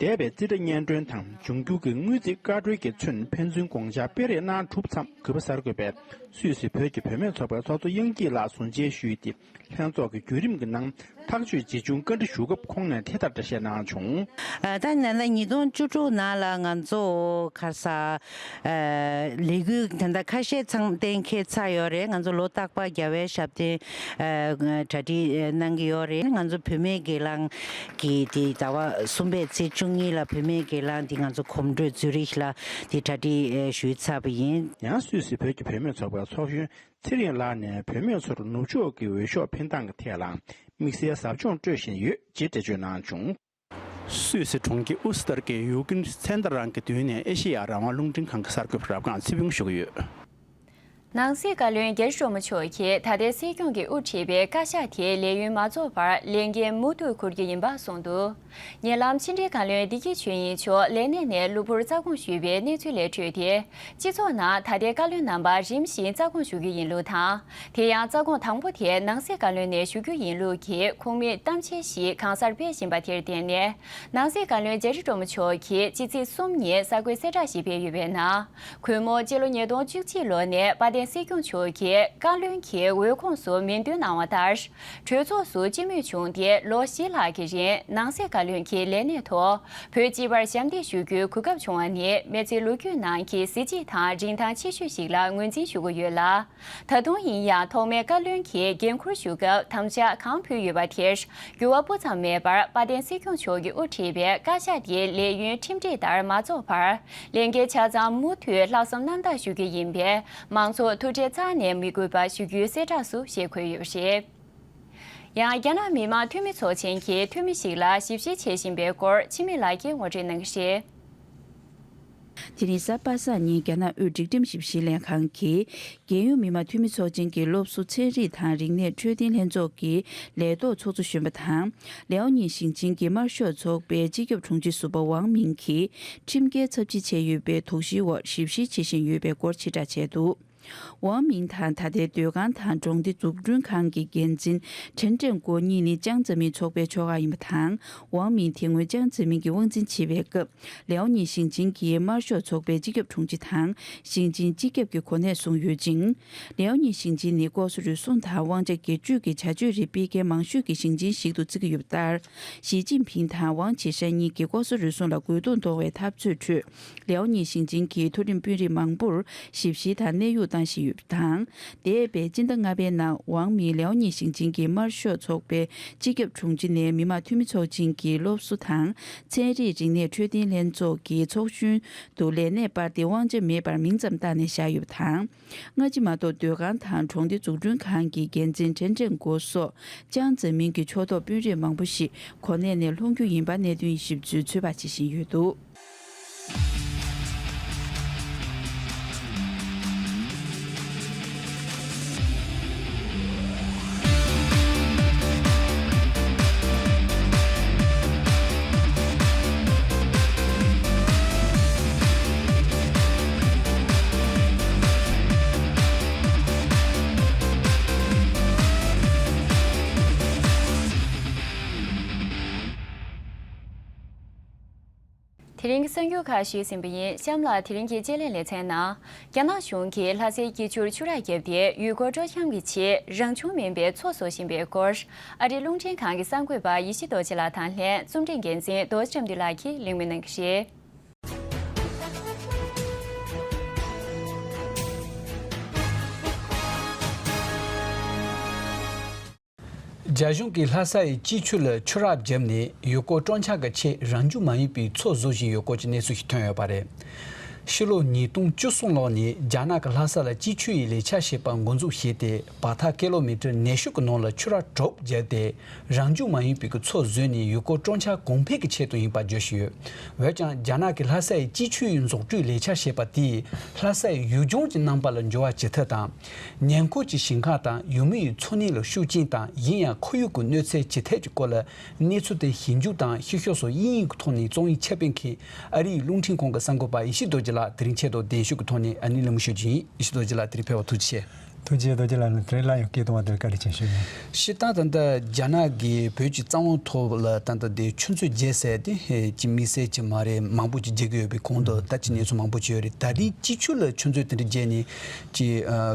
འདས་པའི་རྩིས་ཁྲ་སྙན་སྒྲོན་དང་འབྱུང་འགྱུར་གྱི་དངུལ་རྩིས་བཀའ་འཁྲོལ་གྱི་ཚུན་ཕན་ཚུན་དགོངས་འཆར་སྤེལ་རེས་གནང་གྲུབ་མཚམས། གུས་པ་གསར་འགོད་པས་སུད་སི་བོད་ཀྱི་བུད་མེད་ཚོགས་པའི་ཚོགས་གཙོ་དབྱངས་སྐྱིད་ལགས་ཟུར་མཇལ་ཞུས་ཏེ། ལྷན་ཚོགས་ཀྱི་བརྒྱུད་རིམ་གྱི་ནང་ཐག་གཅོད་ཇི་བྱུང་བཀའ་འདྲི་ཞུ་སྐབས་ཁོང་ནས་དེ་ལྟར་འགྲེལ་བཤད་གནང་བྱུང་། ཨ། ད་ནི་ད་ཉིས་སྟོང་བཅུ་དྲུག་ནང་ལ་ང་ཚོ་ག་རེ་ཟེར། ཨ། ལས་འགུལ་དེ་འདྲ་ཁ་ཤས་ཚང་གཏན་འཁེལ་ཚར་ཡོད་རེད། ང་ཚོ་ལོ་རྟག་པར་རྒྱལ་བའི་ཞབས་བརྟན། ཨ། གྲ་སྒྲིག་གནང་གི་ཡོད་རེད། ང་ཚོ་བུད་མེད་སྒེར་ལངས་ཀྱི་དེ་ཟླ་བ་གསུམ་པའི་ཚེས་བཅུ་གཉིས་ལ་བུད་མེད་སྒེར་ལངས་དེ་ང་ཚོ་གོམ་བགྲོད་ཛུ་རིག་ལ་དེ་གྲ་སྒྲིག་ཞུས་ཚར་བ་ཡིན། ཡང་སུད་སི་བོད་ཀྱི་བུད་མེད་ཚོགས་པའི་ཚོགས་གཞོན་ཚེ་རིང་ལགས་ནས་བུད་མེད་ཚོར་ནུབ་ཕྱོགས་ཀྱི་འོས་ཤོག་འཕེན་སྟངས་ཀྱི་ཐད་ལ་དམིགས་བསལ་ཟབ་སྦྱོང་སྤྲོད་བཞིན་ཡོད་ཅེས་འགྲེལ་བརྗོད་གནང་བྱུང་། སུད་སི་གྲོང་ཁྱེར་ཨུ་སི་ཐར་གྱི་ཡུ་ཀིན་ཚན་ཏ་རང་གི་མདུན་ནས་ཨེ་ཤེ་ཡ་རང་དབང་རླུང་འཕྲིན་ཁང་གི་གསར་འགོད་པ་རབ་སྒང་ཚེ་ཕུན་ཞུ་གི་ཡོད། ནང་སྲིད་བཀའ་བློན་རྒྱ་རི་སྒྲོལ་མ་མཆོག་གིས་ད་ལྟའི་སྲིད་སྐྱོང་གིས་དབུ་ཁྲིད་པའི་བཀའ་ཤག་དེའི་ལས་ཡུན་མ་རྫོགས་བར་ལས་འགན་མུ་མཐུད་འཁུར་རྒྱུ་ཡིན་པ་གསུངས་འདུག་ཉེ་ལམ་ཕྱི་འབྲེལ་བཀའ་བློན་བདེ་སྐྱིད་ཆོས་དབྱིངས་མཆོག་ལས་གནས་ནས་གློ་བུར་རྩ་དགོངས་ཞུས་པའི་གནས་ཚུལ་ལས་འཕྲོས་ཏེ། སྤྱི་ཚོགས་ནང་ད་ལྟའི་བཀའ་བློན་རྣམ་པ་རིམ་བཞིན་རྩ་དགོངས་ཞུ་རྒྱུ་ཡིན་ལུགས་དང་། དེ་ཡང་རྩ་དགོངས་དང་པོ་དེ་ནང་སྲིད་བཀའ་བློན་ནས་ཞུ་རྒྱུ་ཡིན་ལུགས་ཀྱི་ཁུངས་མེད་གཏམ་འཆལ་ཞིག་གང་སར་སྤེལ་བཞིན་པ་དེར་བརྟེན་ནས། ནང་སྲིད་བཀའ་བློན་རྒྱ་རི་སྒྲོལ་མ་མཆོག་གིས་ཕྱི་ཚེས་གསུམ་ཉིན་གསར་འགོད་གསལ་བསྒྲགས་ཤིག་སྤེལ་ཡོད་པའི་ནང་། གུས་མོ་སྤྱི་ལོ་ཉིས་སྟོང་བཅུ་གཅིག་ལོ་ནས་དཔལ་ལྡན་སྲིད་སྐྱོང་མཆོག་གིས་བཀའ་བློན་གྱི་འོས་ཁོངས་སུ་མིང་འདོན་གནང་བ་ལྟར། གྲོས་ཚོགས་སུ་སྤྱི་མོས་བྱུང་སྟེ་ལོ་བཞི་ལྷག་གི་རིང་ནང་སྲིད་བཀའ་བློན་གྱི་ལས་གནས་ཐོག་བོད་སྤྱི་པར་ཞབས་འདེགས་ཞུ་རྒྱུའི་གོ་སྐབས་བྱུང་བ་ནི་མི་ཚེའི་ལོ་རྒྱུས་ནང་གི་གཟི་བརྗིད་དང་རིན་ཐང་ཆེ་ཤོས་ཤིག་ལ་ངོས་འཛིན་ཞུ་གི་ཡོད་ལ། ད་དུང་ཡིན་ཡང་ཐོག་མའི་བཀའ་བློན་གྱི་འགན་འཁུར་ཞུ་སྐབས་དམ་བཅའ་གང་ཕུལ་ཡོད་པ་དེར་འགྱུར་བ་སྤུ་ཙམ་མེད་པར་དཔལ་ལྡན་སྲིད་སྐྱོང་མཆོག་གིས་དབུ་ཁྲིད་པའི་བཀའ་ཤག་དེའི་ལས་ཡུན་ཁྲིམས་སྒྲིག་ལྟར་མ་རྫོགས་བར་ལས་འགན་ཆ་ཚང་མུ་མཐུད་ལྷག་བསམ་རྣམ་དག་ཞུ་རྒྱུ་ཡིན་པས་མང་ཚོགས་ཐུགས་ཁྲལ་རྩ་ནས་མི་དགོས་པ་ཞུ་རྒྱུའི་གསལ་བསྒྲགས་སུ་ཞེས་འཁོད་ཡོད་པ་རེད། ཡང་རྒྱ་ནག་མི་དམངས་འཐུས་མི་ཚོགས་ཆེན་གྱི་འཐུས་མི་ཞིག་ལ་ཞིབ་བཤེར་བྱེད་བཞིན་པའི་སྐོར་འཆི་མེད་ལགས་ཀྱིས་ངོ་སྤྲོད་གནང་གི་རེད། དེ་རིང་གཟའ་པ་སངས་ཉིན་རྒྱ་ནག་དབུས་སྒྲིག་ཁྲིམས་ཞིབ་བཤེར་ལྷན་ཁང་གིས་རྒྱལ་ཡོངས་མི་དམངས་འཐུས་མི་ཚོགས་ཆེན་གྱི་སློབ་གསོ་ཚན་རིག་དང་རིག་གནས་འཕྲོད་བསྟེན་ལྷན་ཚོགས་ཀྱི་ལས་ཐོག་ཚོགས་གཙོ་གཞོན་པ་དང་། ལེའོ་ཉིང་ཞིང་ཆེན་གྱི་དམར་ཤོག་ཚོགས་པའི་སྤྱི་ཁྱབ་དྲུང་ཆེ་ཟུར་པ་ཝང་མིང་གིས་ཁྲིམས་འགལ་ཚབས་ཆེ་བྱས་ཡོད་པའི་དོགས་གཞིའི་འོག་ཞིབ་བཤེར་བྱེད་བཞིན་ཡོད་པའི་སྐོར་ཕྱིར་བསྒྲགས་བྱས་འདུག་ཝང་མིང་དང་ད་ལྟའི་སྡོད་ཁང་དང་གྲོང་སྡེ་འཛུགས་སྐྲུན་ཁང་གི་འགན་འཛིན་ཁྲེན་ཀྲེང་གོ་གཉིས་ནི་ཅང་ཙེ་མིན་ཚོགས་པའི་ཕྱོགས་ཁག་ཡིན་པ་དང་། ཝང་མིང་དེ་སྔོན་ཅང་ཙེ་མིན་གྱི་དབང་འཛིན་བྱེད་པའི་སྐབས། ལེའོ་ཉིང་ཞིང་ཆེན་གྱི་དམར་ཤོག་ཚོགས་པའི་སྤྱི་ཁྱབ་དྲུང་ཆེ་དང་ཞིང་ཆེན་སྤྱི་ཁྱབ་ཀྱི་གོ་གནས་བཟུང་ཡོད་ཅིང་། ལེའོ་ཉིང་ཞིང་ཆེན་ནི་ལྐོག་ཟ་རུལ་སུངས་དང་དབང་ཆ་སྒེར་གཅོད་ཀྱི་བྱ་སྤྱོད་རིགས་སྤེལ་མཁན་མང་ཤོས་ཀྱི་ཞིང་ཆེན་ཞིག་ཏུ་བརྩི་གི་ཡོད་པ་ལྟར། ཞི་ཅིན་ཕིང་དང་ཝང་ཆི་ཧྲན་གཉིས་ཀྱིས་ལྐོག་ཟ་རུལ་སུངས་ལ་རྒོལ་རྡུང་གཏོང་བའི་འཐབ་རྩོད་ཁྲོད། ལེའོ་ཉིང་ཞིང་ཆེན་གྱི་མཐོ་རིམ་དཔོན་རིགས་མང་པོར་ཞིབ་བཤེར་དང་གནས་དབྱུང་བཏང་བཞིན་ཡོད་པ་དང་། འདས་པའི་སྤྱི་ཟླ་ལྔ་པའི་ནང་ཝང་མིང་ལེའོ་ཉིང་ཞིང་ཆེན་གྱི་དམར་ཤོག་ཚོགས་པའི་སྤྱི་ཁྱབ་དྲུང་ཆེ་ནས་མི་དམངས་འཐུས་མི་ཚོགས་ཆེན་གྱི་སློབ་གསོ་དང་ཚན་རིག་རིག་གནས་འཕྲོད་བསྟེན་ལྷན་ཚོགས་ཀྱི་ཚོགས་གཞོན་དུ་ལས་གནས་སྤར་ཏེ་དབང་ཆ་མེད་པར་མིང་ཙམ་བཏགས་ནས་བཞག་ཡོད་པ་དང་། སྔ་ཕྱི་མ་གཏོགས་སྡོད་ཁང་དང་གྲོང་སྡེ་འཛུགས་སྐྲུན་ཁང་གི་འགན་འཛིན་ཁྲེན་ཀྲེང་གོ་སོགས་ཅང་ཙེ་མིན་གྱི་ཕྱོགས་གཏོགས་དཔོན་རིགས་མང་པོ་ཞིག་གོ་གནས་ནས་ལྷུང་རྒྱུ་ཡིན་པ་གནད་དོན་ཞིབ་འཚོལ་ཚོད་དཔག་བྱེད་བཞིན་ཡོད་འདུག་དེ་རིང་གི་གསར་འགྱུར་ཁག་ཞུས་ཟིན་པ་ཡིན། གཤམ་ལ་དེ་རིང་གི་དཔྱད་གླེང་ལེ་ཚན་ནང་། རྒྱ་ནག་གཞུང་གིས་ལྷ་སའི་སྐྱིད་ཆུར་ཆུ་རགས་བརྒྱབ་སྟེ་ཡུལ་སྐོར་སྤྲོ་འཆམ་གྱི་ཆེད་རང་བྱུང་མིན་པའི་མཚོ་བཟོ་བཞིན་པའི་སྐོར། ཨ་རིའི་རླུང་འཕྲིན་ཁང་གི་གསར་འགོད་པ་ཡེ་ཤེས་རྡོ་རྗེ་ལགས་དང་ལྷན་རྩོམ་སྒྲིག་འགན་འཛིན་རྡོ་རྗེ་བཀྲ་འདུས་ལགས་ཀྱིས་གླེང་མོལ་གནང་གི་རེད། རྒྱ་གཞུང་གིས་ལྷ་ས་ཡི་སྐྱིད་ཆུ་ལ་ཆུ་རགས་བརྒྱབ་ནས་ཡུལ་སྐོར་སྤྲོ་འཆམ་གྱི་ཆེད་རང་འཇུག་མ་ཡིན་པའི་མཚོ་བཟོ་བཞིན་ཡོད་སྐོར་གྱི་གནས་ཚུལ་ཞིག་ཐོན་ཡོད་པ་རེད། ཕྱི་ལོ་ཉིས་སྟོང་བཅུ་གསུམ་ལོ་ནས་རྒྱ་ནག་གི་ལྷ་ས་ལ་སྐྱིད་ཆུ་ཡི་ལས་འཆར་ཞེས་པ་འགོ་འཛུགས་བྱས་ཏེ། བར་ཐག་ཀི་ལོ་མི་ཊར་ཉི་ཤུ་གི་ནང་ལ་ཆུ་རགས་དྲུག་བརྒྱབ་སྟེ། རང་འཇུག་མ་ཡིན་པའི་གི་མཚོ་བཟོས་ནས་ཡུལ་སྐོར་སྤྲོ་འཆམ་གོང་འཕེལ་གྱི་ཆེད་དུ་ཡིན་པ་བརྗོད་བཞིན་ཡོད། འོན་ཀྱང་རྒྱ་ནག་གི་ལྷ་སའི་སྐྱིད་ཆུ་ཡི་འཛུགས་སྐྲུན་ལས་འཆར་ཞེས་པ་དེས་ལྷ་སའི་ཡུལ་ལྗོངས་ཀྱི་རྣམ་པ་ལ་འགྱུར་བ་བྱེད་ཐབས་དང་། ཉེ་འཁོར་གྱི་ཞིང་ཁ་དང་ཡུལ་མི་ཡི་འཚོ་གནས་ལ་ཤུགས་རྐྱེན་དང་། ཡིན་ཡང་ཁོར་ཡུག་གི་གནོད་འཚེ་ཇི་ཐད་ཀྱི་སྐོར་ལ་གནས་ཚུལ་དེ་ཞིབ་འཇུག་དང་། ཕྱི་ཕྱོགས་སུ་དབྱིན་ཡིག་གི་ཐོག་ནས་རྩོམ་ཡིག་ཁྱབ་སྤེལ་མཁན་ཨ་རིའི་རླུང་འཕྲིན་ཁང་གི་གསར་འགོད་པ་ཡེ་ཤེས་རྡོ་རྗེ་ལགས་དེ་རིང་ཆེད་དུ་གདན་ཞུ་གི་ཐོག་ནས་ཨ་ནི་གླེང་མོལ་ཞུ་རྒྱུ་ཡིན། ཡེ་ཤེས་རྡོ་རྗེ་ལགས་དེ་རིང་ཕེབས་པར་ཐུགས་རྗེ་ཆེ། ཐུགས་རྗེ་ཆེ། རྡོ་རྗེ་ལགས་ནས་དེ་རིང་སླར་ཡང་སྐད་གཏོང་བ་དེར་བཀའ་དྲིན་ཆེ་ཞུ་ཡིན། སྤྱིར་བཏང་ད་ལྟ་རྒྱ་ནག་གིས་བོད་ཀྱི་བཙན་དབང་ཐོག་ལ་ད་ལྟ་དེ་ཆུ་མཛོད་བརྒྱབ་ཟེར་ཏེ་ཅི་དམིགས་བསལ་གྱི་མ་རེད། མང་པོ་ཅིག་བརྒྱབ་ཀྱི་ཡོད་པའི་གོང་དུ་ད་ཅི་གནས་ཚུལ་མང་པོ་ཅིག་ཡོད་རེད། ད་རེས་སྐྱིད་ཆུ་ལ་ཆུ་མཛོད་དེ་འདྲ་བརྒྱབ་ནས་ཅི་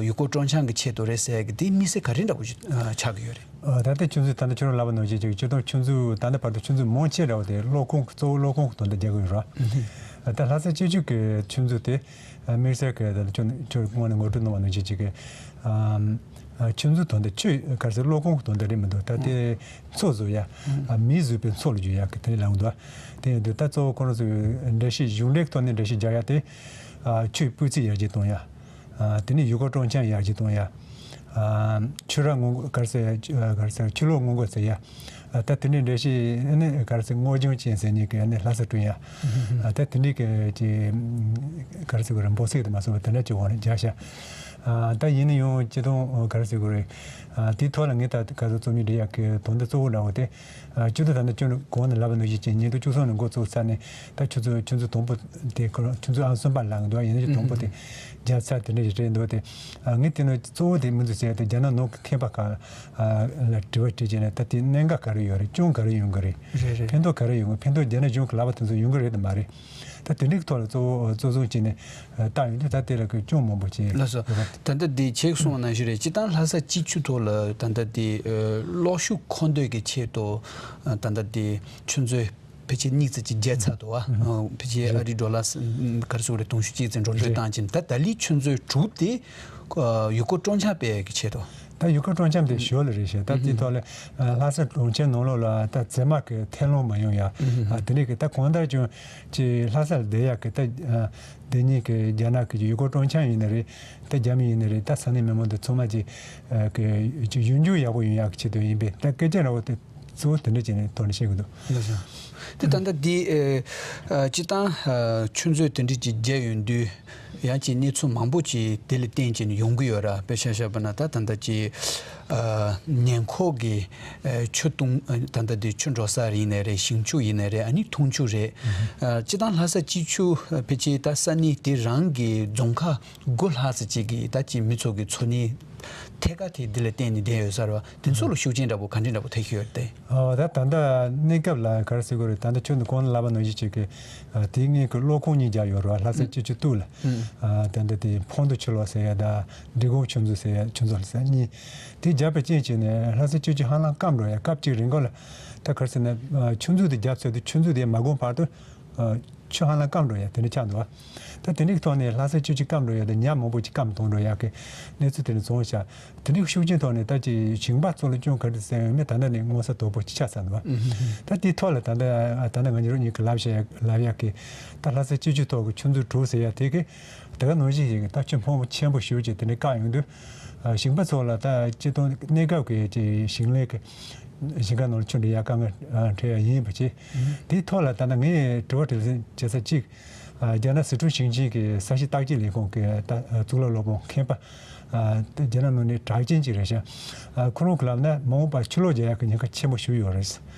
ཡུལ་སྐོར་སྤྲོ་འཆམ་གྱི་ཆེད་དུ་རེད་ཟེར་གི་དེ་དམིགས་བསལ་ག་རེ་འདྲ་པོ་ཞིག་ཆགས་ཀྱི་ཡོད་རེད། ཨ། ད་ལྟའི་ཆུ་མཛོད་ད་ལྟ་ཁྱོད་རང་ལབ་པ་ནང་བཞིན་ཅིག་སྤྱིར་བཏང་ཆུ་མཛོད་ད་ལྟ་བར་དུ་ཆུ་མཛོད་མང་ཆེ་ར་བ་དེ་གློག་ཁང་གཙོ་བོ་གློག་ཁང་གི་དོན་དུ་རྒྱག་གི་ཡོད་ར། ཨ། ད་ལྷ་ས་སྐྱིད་ཆུ་གི་ཆུ་མཛོད་དེ་ཨ་དམིགས་བསལ་གི་ད་ལྟ་ཁྱོད་ཁྱོད་སྔོན་ནས་ངོ་སྤྲོད་གནང་བ་ནང་བཞིན་ཅིག་གི་ཨ་ཨ་ཆུ་མཛོད་དོན་དུ་ཆུ་ག་རེ་ཟེར་གློག་ཁང་གི་དོན་དུ་རེད་མི་འདུག་ད་དེ་མཚོ་བཟོ་ཡ། ཨ། མིས་བཟོས་པའི་མཚོ་ལ་བརྗོད་ཡ་གི་དེ་ལབ་འདུག་དེ་ཡིན་དུས་ད་གཙོ་བོ་ཁོ་རང་ཚོའི་འགྲེལ་བཤད་གཞུང་འབྲེལ་གྱི་ཐོག་ནས་འགྲེལ་བཤད་རྒྱག་ཡ་དེ་ཨ་ཆུའི་སྤུས་ཚད་ཡར་རྒྱས་གཏོང་ཡ། ཨ། དེ་ནས་ཡུལ་སྐོར་སྤྲོ་འཆམ་ཡར་རྒྱས་གཏོང་ཡ། ཨ། ཆུ་རགས་སྔོན་འགོག་ག་རེ་ཟེར། ཨ། ག་རེ་ཟེར། ཆུ་ལོག་སྔོན་འགོག་ཟེར་ཡ། ཨ། ད་དེ་འདྲའི་འགྲེལ་བཤད་ནི་ག་རེ་ཟེར། སྔོ་ལྗང་ཅན་ཟེར་མཁན་གྱི་ནི་ལྷ་ས་བསྐྲུན་ཡ། ཨ། ད་དེ་འདྲའི་གི་ཅིག་ག་རེ་ཟེར་དགོས་རེད། འབོ་གསེག་དང་མ་སོང་བ་དེ་འདྲ་ཅིག་འོག་ནས་རྒྱག་ཤག་ཨ། ད་ཡིན་ན་ཡང་སྤྱིར་བཏང་ག་རེ་ཟེར་དགོས་རེད། ཨ། དེའི་ཐོག་ལ་ངས་ད་ག་ཚོད་རྩོམ་ཡིག་འབྲི་ཡག་གི་དོན་དག་གཙོ་བོ་འདྲ་བོ་དེ། ཨ། སྤྱིར་བཏང་ད་ནི་ཁྱོད་གོང་ནས་ལབ་པ་ནང་བཞིན་བྱས་ཉིས་སྟོང་བཅུ་གསུམ་ནས་འགོ་བཙུགས་ཚར་ནས་ད་ཆུ་ཚོད་ཆུ་ཚོད་དང་པོ་དེ་ཁོ་རང་ཆུ་ཚོད་ཨང་གསུམ་པ་ལབ་འདུག་ཡིན་ན་ཆུ་དང་པོ་དེ་བརྒྱབ་ཚར་དེ་འདྲ་ཞིག་རེད་འདུག་དེ། ཨ། ངས་དེ་ནི་གཙོ་བོ་དེ་མི་འདུག་ཟེར་ཏེ་རྒྱ་ནག་ནང་གི་མཁས་པ་ཁག་ལ་དྲི་བ་དྲིས་བྱས་ནས་ད་དེ་གནད་འགག་ག་རེ་ཡོད་རེད། སྐྱོན་ག་རེ་ཡོང་གི་རེད། རེད་རེད། ཕན་ཐོགས་ག་རེ་ཡོང་གི། ཕན་ཐོགས་རྒྱ་ནག་གཞུང་གིས་ལབ་པ་དེ་ཚོ་ཡོང་གི་རེད་དམ་མ་རེད། ད་དེ་འདྲའི་ཐོག་ལ་གཙོ་བོ་གཙོ་བཟུང་བྱས་ནས་བཏང་ཡོང་དུས་ད་དེ་ལ་གི་སྐྱོན་མང་པོ་ཅིག་ལགས་སོ། ཡོད་པ། ད་ལྟ་དེ་ཁྱེད་གསུངས་པ་ནང་བཞིན་རེད། སྤྱིར་བཏང་ལྷ་ས་སྐྱིད་ཆུ་ཐོག་ལ་ད་ལྟ་དེ་གློག་ཤུགས་མཁོ་འདོན་གྱི་ཆེད་དུ་ད་ལྟ་དེ་ཆུ་མཛོད་ཕལ་ཆེར་གཉིས་ཙམ་ཅིག་བརྒྱབ་ཚར་འདུག་བ། ཕལ་ཆེར་ཨ་རིའི་ཌོ་ལར་ག་རེ་ཟེར་དགོས་རེད། དུང་ཕྱུར་གཅིག་ཙམ་འགྲོ་གྲོན་བཏང་བྱས་ནས། ད་ད་ལྟའི་ཆུ་མཛོད་དྲུག་དེ་ཡུལ་སྐོར་སྤྲོ་འཆམ་སྤེལ་ཡག་གི་ཆེད་དུ། ད་ཡུལ་སྐོར་སྤྲོ་འཆམ་དེ་ཞོར་ལ་རེད་ཤག་ད་དེའི་ཐོག་ལ་ལྷ་ས་གྲོང་ཁྱེར་ནང་ལོགས་ལ་ད་རྫས་མ་གི་ཐལ་རླུང་མ་ཡོང་ཡ། ཨ། དེ་འདྲའི་གི་ད་གང་ལྟར་ཀྱང་ཅིག་ལྷ་ས་ལ་བསྡད་ཡག་གི་ད་བསྡད་མཁན་གི་རྒྱ་ནག་གི་ཡུལ་སྐོར་སྤྲོ་འཆམ་ཡིན་ནི་རེད། ད་རྒྱ་མི་ཡིན་ནི་རེད། ད་ས་གནས་མི་མང་དེ་ཚང་མ་ཅིག་གི་ཅིག་ཡུལ་འགྱུར་ཡག་པོ་ཡོང་ཡག་གི་ཆེད་དུ་ཡིན་པས། ད་སྐད་ཆ་འདྲ་བོ་དེ་གཙོ་བོ་དེ་འདྲ་བྱས་ནས་ཐོག་ནས་བཤད་གི་འདུག་ལགས་སོ། དེ་ད་ལྟ་འདི་ཨེ་ཨ་སྤྱིར་བཏང་ཨ་ཆུ་མཛོད་དེ་འདྲ་ཅིག་བརྒྱབ་ཡོང་དུས་ཡང་ཅིག་གནས་ཚུལ་མང་པོ་ཅིག་དེ་ལ་བརྟེན་བྱས་ནས་ཡོང་གི་ཡོད་ར། དཔེ་ཆ་བཞག་པ་ན་ད་ད་ལྟ་ཅིག་ཨ་ཉེ་འཁོར་གྱི་ཨ་ཆུ་བཏུང་ཨ་ད་ལྟ་འདི་ཆུ་འགྲོ་ས་ཡིན་ནའི་རེད། ཞིང་ཆུ་ཡིན་ནའི་རེད། ཨ་ནི་འཐུང་ཆུ་རེད། ཨ་སྤྱིར་བཏང་ལྷ་ས་སྐྱིད་ཆུ་ཕལ་ཆེར་ད་ས་གནས་དེ་རང་གི་རྫོང་ཁག་དགུ་ལྷག་ཙམ་ཅིག་གི་ད་ཅིག་མི་ཚོ་གི་འཚོ་གནས་ཐད་ཀར་དེ་འདི་ལ་བརྟེན་ནས་བསྡད་ཡོད་ས་རེད་བ། དེ་ཚོ་ལ་ཤུགས་རྐྱེན་འདྲ་པོ་ག་འདྲ་འདྲ་པོ་ཐེབས་ཀྱི་ཡོད་རེད་དེ། ཨོ། ད་ད་ལྟ་གནས་སྐབས་ལ་ག་རེ་ཟེར་དགོས་རེད། ད་ལྟ་ཁྱོད་ནས་གོང་ལ་ལབ་པ་ནང་བཞིན་བྱས་ཀྱི་ཨ་དེའི་སྔོན་གྱི་གློག་ཁང་གཉིས་རྒྱག་ཡོད་རེད་བ། ལྷ་ས་སྐྱིད་ཆུ་སྟོད་ལ། ཨ་ད་ལྟ་དེ་ཕོན་དུ་ཆུ་ལོག་ཟེར་ཡ་དང་འབྲི་གུང་ཆུ་མཛོད་ཟེར་ཡ་ཆུ་མཛོད་ལ་ཟེར་གཉིས། དེ་རྒྱབ་པའི་རྐྱེན་བྱས་ནས་ལྷ་ས་སྐྱིད་ཆུ་ཧ་ལམ་སྐམ་འགྲོ་ཡ། སྐབས་གཅིག་རིང་གོང་ལ་ད་ག་རེ་ཟེར་ན་ཨ་ཆུ་མཛོད་དེ་རྒྱབ་ཚར་དུས་ཆུ་མཛོད་དེ་མ་གོམས་བར་དུ། ཨ། ཆུ་ཧ་ལམ་སྐམ་འགྲོ་ཡ་དེ་འདྲ་ཆགས་འདུག་བ། ད་དེ་འདྲའི་ཐོག་ནས་ལྷ་ས་སྐྱིད་ཆུ་སྐམ་འགྲོ་ཡ་དང་ཉ་མང་པོ་ཅིག་སྐམ་གཏོང་འགྲོ་ཡ་གི་གནས་ཚུལ་དེ་འདྲ་བྱུང་ཤག་དེ་འདྲའི་ཤུགས་རྐྱེན་ཐོག་ནས་ད་ཅིག་ཞིང་པ་ཚོ་ལ་སྐྱོན་ག་འདྲ་སེལ་ཡོད་མེད་ད་ལྟ་ནས་མངོན་གསལ་དོད་པོ་ཅིག་ཆགས་ཚར་འདུག་བ། ད་དེའི་ཐོག་ལ་ད་ལྟ་ད་ལྟ་ང་ཚོ་གཉིས་ཀྱིས་ལབ་བཤད་ལབ་ཡ་གི་ད་ལྷ་ས་སྐྱིད་ཆུ་ཐོག་གི་ཆུ་མཛོད་དྲུག་ཟེར་ཡ་དེ་གི་དེ་ག་ནང་བཞིན་ཞིག་གི་ད་ཆུ་ཕོན་པོ་ཆེན་པོ་ཞེ་པོ་ཅིག་དེ་འདྲ་བཀག་ཡོང་དུས། ཨ། ཞིང་པ་ཚོ་ལ་ད་སྤྱིར་བཏང་གནས་སྐབས་ཀྱི་ཅིག་ཞིང་ལས་ཀྱི་ཞིང་ཁ་ནང་ལ་ཆུ་འདྲེན་ཡག་དཀའ་ངལ་འཕྲད་ཡ་ཡིན་པ་བྱས། དེའི་ཐོག་ལ་ད་ལྟ་ངས་དྲི་བ་དྲི་སེམས་བྱེད་ས་གཅིག་ཨ། རྒྱ་ནག་སི་ཁྲོན་ཞིང་ཆེན་གྱི་ས་གཤིས་བརྟག་དཔྱད་ལས་ཁུངས་ཀྱི་ད་གཙུག་ལག་སློབ་དཔོན་མཁས་པ། ཨ། ད་རྒྱ་ནག་ནང་ནས་གྲགས་ཅན་ཅིག་རེད་ཤག་ཨ། ཁོ་རང་གིས་ལབ་ན་མ་འོངས་པར་ཆུ་ལོག་རྒྱག་ཡག་གི་ཉེན་ཁ་ཆེན་པོ་ཞིག་ཡོད་རེད།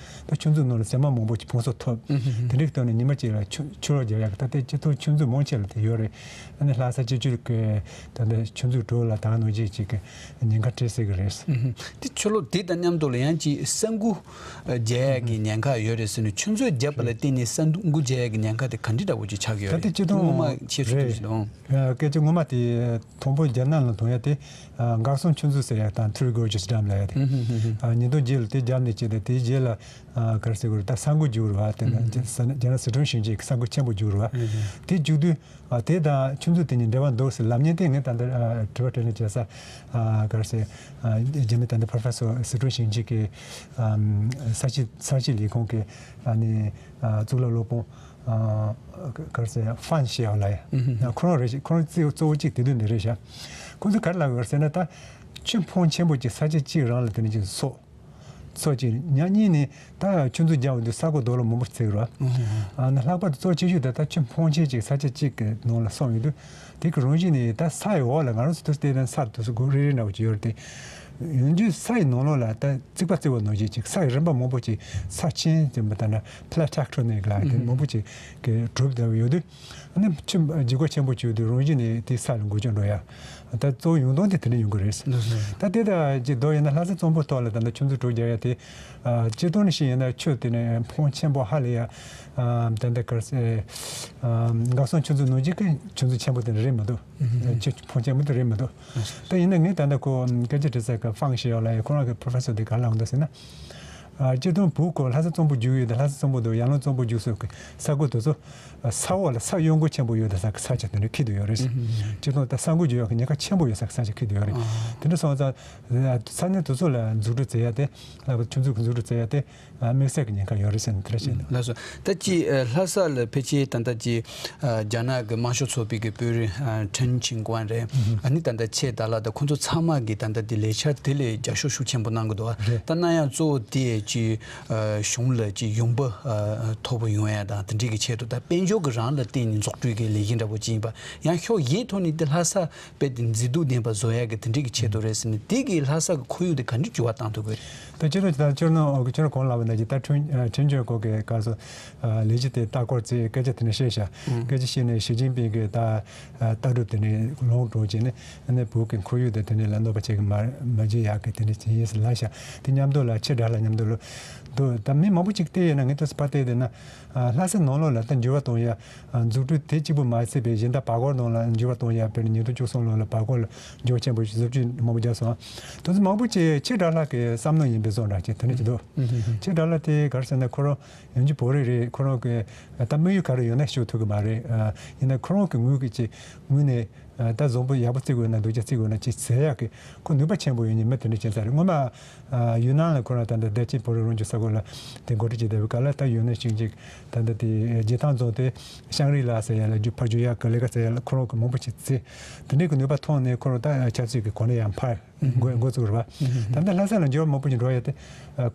ད་ཆུ་མཛོད་ནང་ལ་ཟེགས་མ་མང་པོ་ཅིག་ཕུང་གསོ་ཐོབ། དེ་འདྲའི་ཐོག་ནས་ཉི་མ་གཅིག་ལ་ཆུ་ཆུ་ལོག་རྒྱག་ཡག་གི་ད་ལྟའི་སྤྱི་ཚོགས་ཆུ་མཛོད་མང་ཆེ་ལ་དེ་ཡོད་རེད། ཨ་ནི་ལྷ་ས་སྤྱི་སྤྱོད་ཀྱི་ད་ལྟ་ཆུ་མཛོད་དྲུག་ལ་ད་ག་ནང་བཞིན་ཅིག་གི་ཉེན་ཁ་འཕྲད་སྲིད་ཀྱི་རེད། ཨུ་ཧུམ། དེ་ཆུ་ལོག་དེ་དང་མཉམ་དུ་ལ་ཡང་ཅིག་ས་འགུལ་རྒྱག་ཡག་གི་ཉེན་ཁ་ཡོད་རེད་ཟེར་ནས། ཆུ་མཛོད་བརྒྱབ་པ་ལ་བརྟེན་ནས་ས་འགུལ་རྒྱག་ཡག་གི་ཉེན་ཁ་དེ་ག་འདྲ་འདྲ་བོ་ཅིག་ཆགས་ཀྱི་ད་ཡོད་ལྟའི་རེད། སྤྱིར་བཏང་ངོ་མ་རེད། ཁྱེད་ཚོ་ཐུགས་བཞེད་གནང་། ཨ། སྐད་ཆ་ངོ་མ་དེ་དང་པོ་རྒྱ་ནག་ནང་ཐོན་ཡ་དེ། ཨ། འགག་སྲུང་ཆུ་མཛོད་ཟེར་ཡ་དང་Three Gorges Dam་ལབ་ཡ་དེ། ཨུ་ཧུམ་ཧུམ་ཧུམ། ཨ། ཉིས་སྟོང་བརྒྱད་ལ་དེ་བརྒྱབ་ནས་བྱས་ཏེ་དེའི་རྗེས་ལ། ཨ། ག་རེ་ཟེར་དགོས་རེད། ད་ས་འགུལ་རྒྱག་རེད་བ། དེ་ན་ཨུ་ཧུམ། རྒྱ་ནག་སི་ཁྲོན་ཞིང་ཆེན་གྱི་ས་འགུལ་ཆེན་པོ་རྒྱག་རེད་བ། ཨུ་ཧུམ། དེ་རྒྱག་དུས། ཨ། དེ་དང་ཆུ་མཛོད་དེ་གཉིས་འབྲེལ་བ་འདུག་ཟེར་ལབ་མཁན་དེ་ངས་ད་ལྟ། ཨ། དྲི་བ་དྲིས་ལན་བྱེད་ས། ཨ། ག་རེ་ཟེར། ཨ། རྒྱ་མི་ད་ལྟ་Professor་སི་ཁྲོན་ཞིང་ཆེན་གྱི། ཨམ། ས་གཤིས་ས་གཤིས་ལས་ཁུངས་ཀྱི། ཨ་ནི། ཨ། གཙུག་ལག་སློབ་དཔོན། ཨ་ག་རེ་ཟེར་ཡ་ཧྥན་ཞེས་ཡ་ལ་ཡ། ཁོ་རང་རེད་ཤག་ཁོ་རང་གཙོ་བོ་གཅིག་དེ་དུས་འདི་རེད་ཤག་ཁོ་ཚོས་ག་རེ་ལབ་ཡོད་ཟེར་ན། ད་ཆུ་ཕོན་ཆེན་པོ་གཅིག་ས་ཆ་གཅིག་རང་ལ་དེ་ནས་ཅིག་འཚོ། འཚོ་གཅིག་ཉག་གཉིས་ནས་ད་ཆུ་མཛོད་རྒྱག་འོང་དུས་ས་གོ་རྡོ་ལ་མང་པོ་བརྩིགས་རོགས། ཨ་ནི་ལྷག་པར་དུ་གཙོ་ཆེ་ཤོས་དེ་ད་ཆུ་ཕོན་ཆེན་གཅིག་ས་ཆ་གཅིག་གི་ནང་ལ་བསམ་ཡོང་དུས། དེ་གི་རང་བཞིན་ནས་ད་ས་ཡི་འོག་ལ་ང་རང་ཚོ་དུས་བལྟས་ན་ས་དུས་སུ་སྒོ་རེ་རེ་འདྲ་བོ་ཅིག་ཡོད་རེད་དེ། ཡོང་དུས་ས་ཡི་ནང་ལོགས་ལ་ད་རྩིག་པ་བརྩིགས་པ་ནང་བཞིན་ཅིག་ས་ཡི་རིམ་པ་མང་པོ་ཅིག་ས་ཆེན་ཟེར་བ་ལྟར་ན་ཕི་ལེ་ཊེ་ཀ་ཊོ་ནིག་ལ་དེ་མང་པོ་ཅིག་གི་གྲུབ་བསྡད་ཡོད་དུས། ཨ་ནི་ཆུ་ལྗིད་ཁོག་ཆེན་པོ་བྱུང་དུས་རང་བཞིན་ནས་དེ་ས་ལ་འགུལ་སྐྱོད་འགྲོ་ཡ། ད་གཙོ་བོ་ཡོང་སྟངས་དེ་དེ་འདྲ་ཡོང་གི་རེད། ད་དེ་ད་ཅིག་མདོར་ཡིན་ན་ལྷ་ས་གཙང་པོ་ཐོག་ལ་ད་ལྟ་ཆུ་མཛོད་དྲུག་རྒྱག་ཡ་དེ། ཨ་སྤྱིར་བཏང་ནས་བཤད་ཡིན་ན་ཆུ་དེ་ནས་ཕོན་ཆེན་པོ་ཧ་ལས་ཡ། ཨ་ད་ལྟ་གར་སེ། ཨ་འགག་སོང་ཆུ་མཛོད་ནང་བཞིན་གྱི་ཆུ་མཛོད་ཆེན་པོ་དེ་འདྲ་རེད་མི་འདུག་ཆུ་ཕོན་ཆེན་པོ་དེ་རེད་མི་འདུག་ད་ཡིན་ན་ངས་ད་ལྟ་ཁོ་སྐད་ཆ་དྲི་ས་གི་ཧྥང་ཞེས་ཡོད་ལ་ཡ། ཁོ་རང་གི་པོ་རོ་ཕེ་སར་དེ་ག་རེ་ལབ་འདུག་ཟེར་ན། ཨ་སྤྱིར་བཏང་བོད་ཁོ་ལྷ་ས་གཙང་པོ་རྒྱུག་ཡོད་དེ། ལྷ་ས་གཙང་པོ་འདུག་ཡར་ཀླུང་གཙང་པོ་རྒྱུག་སོགས་ཀྱི་ས་ཁུལ་དེ་ཚོ། ས་འོག་ལ་ས་གཡོ་འགུལ་ཆེན་པོ་ཡོད་དེ་ས་ས་ཆ་དེ་འདྲ་འཁེལ་དུ་ཡོད་རེད། སྤྱིར་བཏང་ད་ས་འགུལ་རྒྱུག་ཡག་གི་ཉེན་ཁ་ཆེན་པོ་ཡོད་ས་ས་ཆ་འཁེལ་དུ་ཡོད་རེད། དེ་འདྲ་སོང་ཙང་། ས་གནས་དེ་ཚོ་ལ་འཛུགས་སྐྲུན་བྱེད་ཡ་དེ། ལྷག་པར་ཆུ་མཛོད་ཀྱི་འཛུགས་སྐྲུན་བྱེད་ཡ་དེ། དམིགས་བསལ་གྱི་ཉེན་ཁ་ཡོད་རེད་ཟེར་ནས་དེ་འདྲ་བཤད་འདུག་ལགས་སོ། ད་ཅི་ལྷ་ས་ལ་ཕལ་ཆེར་ད་ལྟ་ཅི་རྒྱ་ནག་གི་དམར་ཤོག་ཚོགས་པའི་གི་དཔོན་རིགས་ཁྲེན་ཆིང་ཀོན་རེད། ཨ་ནི་ད་ལྟ་ཆེ་ད་ལ་ད་ཁོང་ཚོ་ཚང་མ་གི་ད་ལྟ་དེ་ལས་འཆར་དེ་ལས་རྒྱབ་སྐྱོར་ཤུགས་ཆེན་པོ་གནང་གི་འདུག་ད་གནང་ཡ་གཙོ་བོ་དེ་ཅི་གཞུང་ལ་ཅི་ཡོང་འབབ་མཐོ་པོ་ཡོང་ཡ་དང་དེ་འདྲའི་གི་ཆེད་དུ། ད་དཔལ་འབྱོར་གི་རང་ལ་བརྟེན་ནས་འཛུགས་སྐྲུན་གི་ལས་གཞི་འདྲ་པོ་ཅིག་ཡིན་པ། ཡང་ཕྱོགས་གཞན་ཐོག་ནས་དེ་ལྷ་ས་དཔེ་དེ་མཛེས་སྡུག་ལྡན་པ་བཟོ་ཡ་གི་དེ་འདྲའི་གི་ཆེད་དུ་རེད་ཟེར་ནས། དེ་གི་ལྷ་ས་གི་ཁོར་ཡུག་དེ་ག་འདྲའི་འགྱུར་བ་བཏང་ཐུབ་ཀྱི་རེད། ད་སྤྱིར་བཏང་ད་ཁྱོད་རང་ཁྱོད་རང་གོང་ལབ་པ་ནང་བཞིན་ད་ཁྲིན་ཁྲིན་ཆོན་ཀོན་གྱི་སྐབས་སུ་ལས་གཞི་དེ་ལྟ་སྐོར་བྱས། སྐད་ཆ་དེ་འདྲ་བཤད་ཤག་སྐད་ཆ་བཤད་ནས་ཞི་ཅིན་ཕིང་གི་ད་ལྟ་གྲུབ་དེ་ནས་ལོངས་སྤྲོད་བྱས་ནས། ཨ་ནི་བོད་ཀྱི་ཁོར་ཡུག་དེ་དེ་ནས་ལ་གནོད་པ་བྱེད་ཀྱི་མ་མ་བྱེད་ཡག་གི་དེ་འདྲ་བྱེད་ཡིན་ཟེར་ལབ་ཤག་དེ་མཉམ་དུ་ལ་ཆེ་དྲགས་ལ་མཉམ་དུ་ལ་འདུག་ད་མི་མང་པོ་ཅིག་བལྟས་ཡོད་ན། ངས་ཐོས་སུ་ཕར་བལྟས་བསྡད་ན། ལྷ་ས་ནང་ལོགས་ལ་ད་འགྱུར་བ་གཏོང་ཡ། འཛུགས་སྐྲུན་དེ་གཅིག་པུ་མ་ཟད་པའི་གཞན་དག་བར་སྐོར་ནང་ལ་འགྱུར་བ་གཏོང་ཡ། དཔེར་ན་ཉིས་སྟོང་བཅུ་གསུམ་ལོ་ལ་བར་སྐོར་ལ་འགྱུར་བ་ཆེན་པོ་ཞིག་བཟོ་བཅོས་མང་པོ་རྒྱག་སོང་། དེ་ཚོ་མང་པོ་ཅིག་ཆེ་དྲགས་ལྷག་གི་བསམ་བློ་ཡིན་པའི་བཟོ་འདྲ་ཅིག་དེ་འདྲ་ཅིག་འདུག་ཆེ་དྲགས་ལྷག་དེ་ག་རེ་ཟེར་ན། ཁོ་རང་ཡང་ཅིག་བོད་རིགས་རེད། ཁོ་རང་གི་ད་དམིགས་ཡུལ་ག་རེ་ཡོད་ན་ཤོད་ཐུབ་ཀྱི་མ་རེད། ཡིན་ན་ཁོ་རང་གི་ངོས་ཀྱི་ཅིག་ངོས་ནས། ད་བཟང་པོ་ཡག་པོ་བརྩི་དགོས་ན། སྡུག་ཅག་བརྩི་དགོས་ན་ཅིག་ཟེར་ཡག་གི་ཁོ་ནུས་པ་ཆེན་པོ་ཡོད་མཁན་མི་དེ་འདྲ་ཅིག་ཡིན་ས་རེད། སྔོན་མ་ཡུན་ནན་ལ་ཁོ་རང་ད་ལྟ་བདེ་སྐྱིད་བོད་རིགས་རང་སྐྱོང་ས་ཁུལ་ལ་དེ་འགོ་ཁྲིད་བྱས་བསྡད་པའི་སྐབས་ལ། ད་ཡུན་ནན་ཞིང་ཆེན་ད་ལྟ་དེ་རྗེ་ཐང་རྫོང་དེ་ཤང་རི་ལ་ཟེར་ཡ་ལ་བསྒྱུར། ཕར་བསྒྱུར་ཡག་གི་ལས་ཀ་ཟེར་ཡ་ལ་ཁོ་རང་གིས་མང་པོ་ཅིག་བརྩིས། དེ་འདྲའི་གི་ནུས་པ་ཐོན་ནས་ཁོ་རང་ད་ཆབ་སྲིད་ཀྱི་གོ་གནས་ཡང་འཕར། འགོ་འགོ་བཙུགས་རེད་པ། ད་ལྟ་ལྷ་ས་ལ་འགྱུར་བ་མང་པོ་ཞིག་འགྲོ་ཡ་དེ།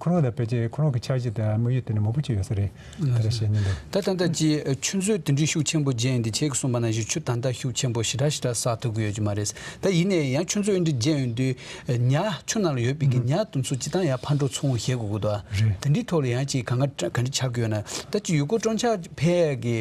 ཁོ་རང་དང་ཕལ་ཆེར་ཁོ་རང་གི་འཆར་གཞི་དང་དམིགས་ཡུལ་དེ་ནི་མང་པོ་ཅིག་ཡོད་ས་རེད། དེ་འདྲ་བཤད་སྙིང་འདོད། ད་ད་ལྟ་ཅི་ཆུ་མཛོད་དེ་འདྲའི་ཤུགས་ཆེན་པོ་རྒྱག་ཡིན་དུས། ཁྱེད་ཀྱིས་གསུངས་པ་ནང་བཞིན་ཆུ་ད་ལྟ་ཤུགས་ཆེན་པོ་ཞེ་དྲག་ཞེ་དྲག་བསགས་ཐུབ་ཀྱི་ཡོད་ཀྱི་མ་རེད། ད་ཡིན་ནའི་ཡང་ཆུ་མཛོད་འདི་རྒྱག་ཡོང་དུས་ཉ་ཆུ་ནང་ལ་ཡོད་པའི་གི་ཉ་དེ་ཚོ་སྤྱིར་བཏང་ཡང་ཕར་འགྲོ་ཚུར་འོང་བྱེད་དགོས་ཀྱི་འདུག་ཨ། རེད། དེ་འདྲའི་ཐོག་ལ་ཡང་ཅིག་གང་ག་ག་འདྲ་ཆགས་ཀྱི་ཡོད་ན། ད་ཅི་ཡུལ་སྐོར་སྤྲོ་འཆམ་ཕེབས་ཡ་གི་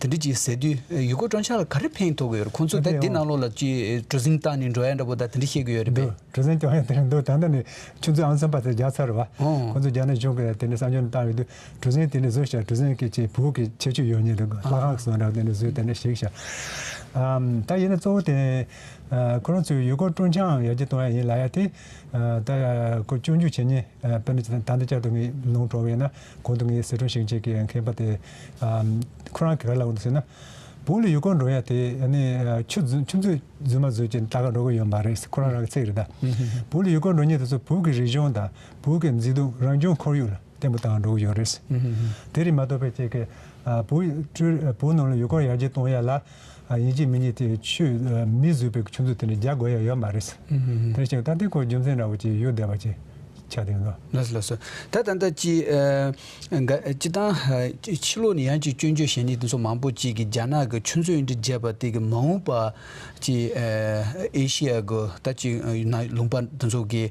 དེ་འདྲ་ཅིག་ཟེར་དུས། ཡུལ་སྐོར་སྤྲོ་འཆམ་ལ་ག་རེ་ཕན་ཐོགས་ཀྱི་ཡོད་རེད། ཁོང་ཚོ་ད་ད་དེ་ནང་ལོགས་ལ་ཅིག་གྲུ་གཟིངས་བཏང་ནས་འགྲོ་ཡ་འདྲ་པོ་ད་དེ་འདྲ་བཤད་ཀྱི་ཡོད་རེད་པས། འདུག་གྲུ་གཟིངས་རྒྱག་ཡ་དེ་རིང་འདུག་ད་ལྟ་ནས་ཆུ་མཛོད་ཨང་གསུམ་པ་དེ་རྒྱག་ཚར་བ། ཨོ། ཁོ་ཚོ་རྒྱ་ནག་གཞུང་གིས་དེ་ནས་གསང་སྤྱོད་བཏང་ཡོད་དུས། གྲུ་གཟིངས་དེ་ནས་བཟོས་ཤག་གྲུ་གཟིངས་ཀྱི་ཅིག་བོད་ཀྱི་ཁྱད་ཆོས་ཡོད་མཁན་འདུག་ལྷ་ཁང་བཟོ་འདྲ་དེ་ནས་བཟོས། དེ་ནས་བཞག་ཤག་ཨམ། ད་ཡིན་ན་གཙོ་བོ་དེ། ཨ། ཁོ་རང་ཚོས་ཡུལ་སྐོར་སྤྲོ་འཆམ་ཡར་རྒྱས་གཏོང་ཡ་ཡིན་ལབ་ཡ་དེ། ཨ། ད་ཁོ་སྐྱོན་བརྗོད་བྱེད་མཁན། ཨ། དཔེར་ན་ད་ལྟ་བསྐྱར་དུ་ངས་ལུང་དྲངས་པ་ཡིན་ན། གོང་དུ་ངས་སི་ཁྲོན་ཞིང་ཆེན་གྱི་མཁས་པ་དེ། ཨམ། ཁོ་རང་གིས་ག་རེ་ལབ་འདུག་ཟེར་ན། བོད་ལ་ཡུལ་སྐོར་འགྲོ་ཡ་དེ་ནི་ཆུ་རྫུ་ཆུ་མཛོད་རྫུན་མ་བཟོས་ཀྱི་ལྟ་ག་འགྲོ་གི་ཡོད་མ་རེད། ཁོ་རང་རང་གི་ཚིག་རེད་ད། བོད་ལ་ཡུལ་སྐོར་འགྲོ་མཁན་དེ་ཚོ་བོད་ཀྱི་རིག་གཞུང་དང་བོད་ཀྱི་མཛེས་སྡུག་རང་བྱུང་ཁོར་ཡུག་ལ་བརྟན་པོ་བཏང་འགྲོ་གི་ཡོད་རེད། དེ་རེད་མ་གཏོགས་ཕལ་ཆེར་གྱི། ཨ། བོད་ཀྱི་བོད་ནང་ལ་ཡུལ་སྐོར་ཡར་རྒྱས་གཏོང་ཡ་ལ། ཨ། ཡིན་གཅིག་མིན་གཉིས་དེ་ཆུ། ཨ། མིས་བཟོས་པའི་ཆུ་མཛོད་དེ་འདྲ་རྒྱག་དགོས་ཡ་ཡོད་མ་རེད། དེ་བཞིན་ད་ལྟའི་སྐོར་རྒྱུ་མཚན་འདྲ་བོ་ཅིག་ཡོད་བསྡད་པ་ཅིག་ཆགས་བསྡད་འདུག་ལགས་སོ། ལགས་སོ། ད་ད་ལྟ་ཅི། ཨ། འགའ་སྤྱིར་བཏང་ཕྱི་ལོགས་ནས་ཡང་ཅིག་སྐྱོན་བརྗོད་བྱེད་མཁན་དེ་ཚོ་མང་པོ་ཅིག་གིས་རྒྱ་ནག་གི་ཆུ་མཛོད་འདི་བརྒྱབ་པ་དེ་གིས་མ་འོངས་པ་ཅིག་ཨེ་ཤི་ཡ་གི་ད་ཅིག་ན་ལུང་པ་དེ་ཚོ་གི་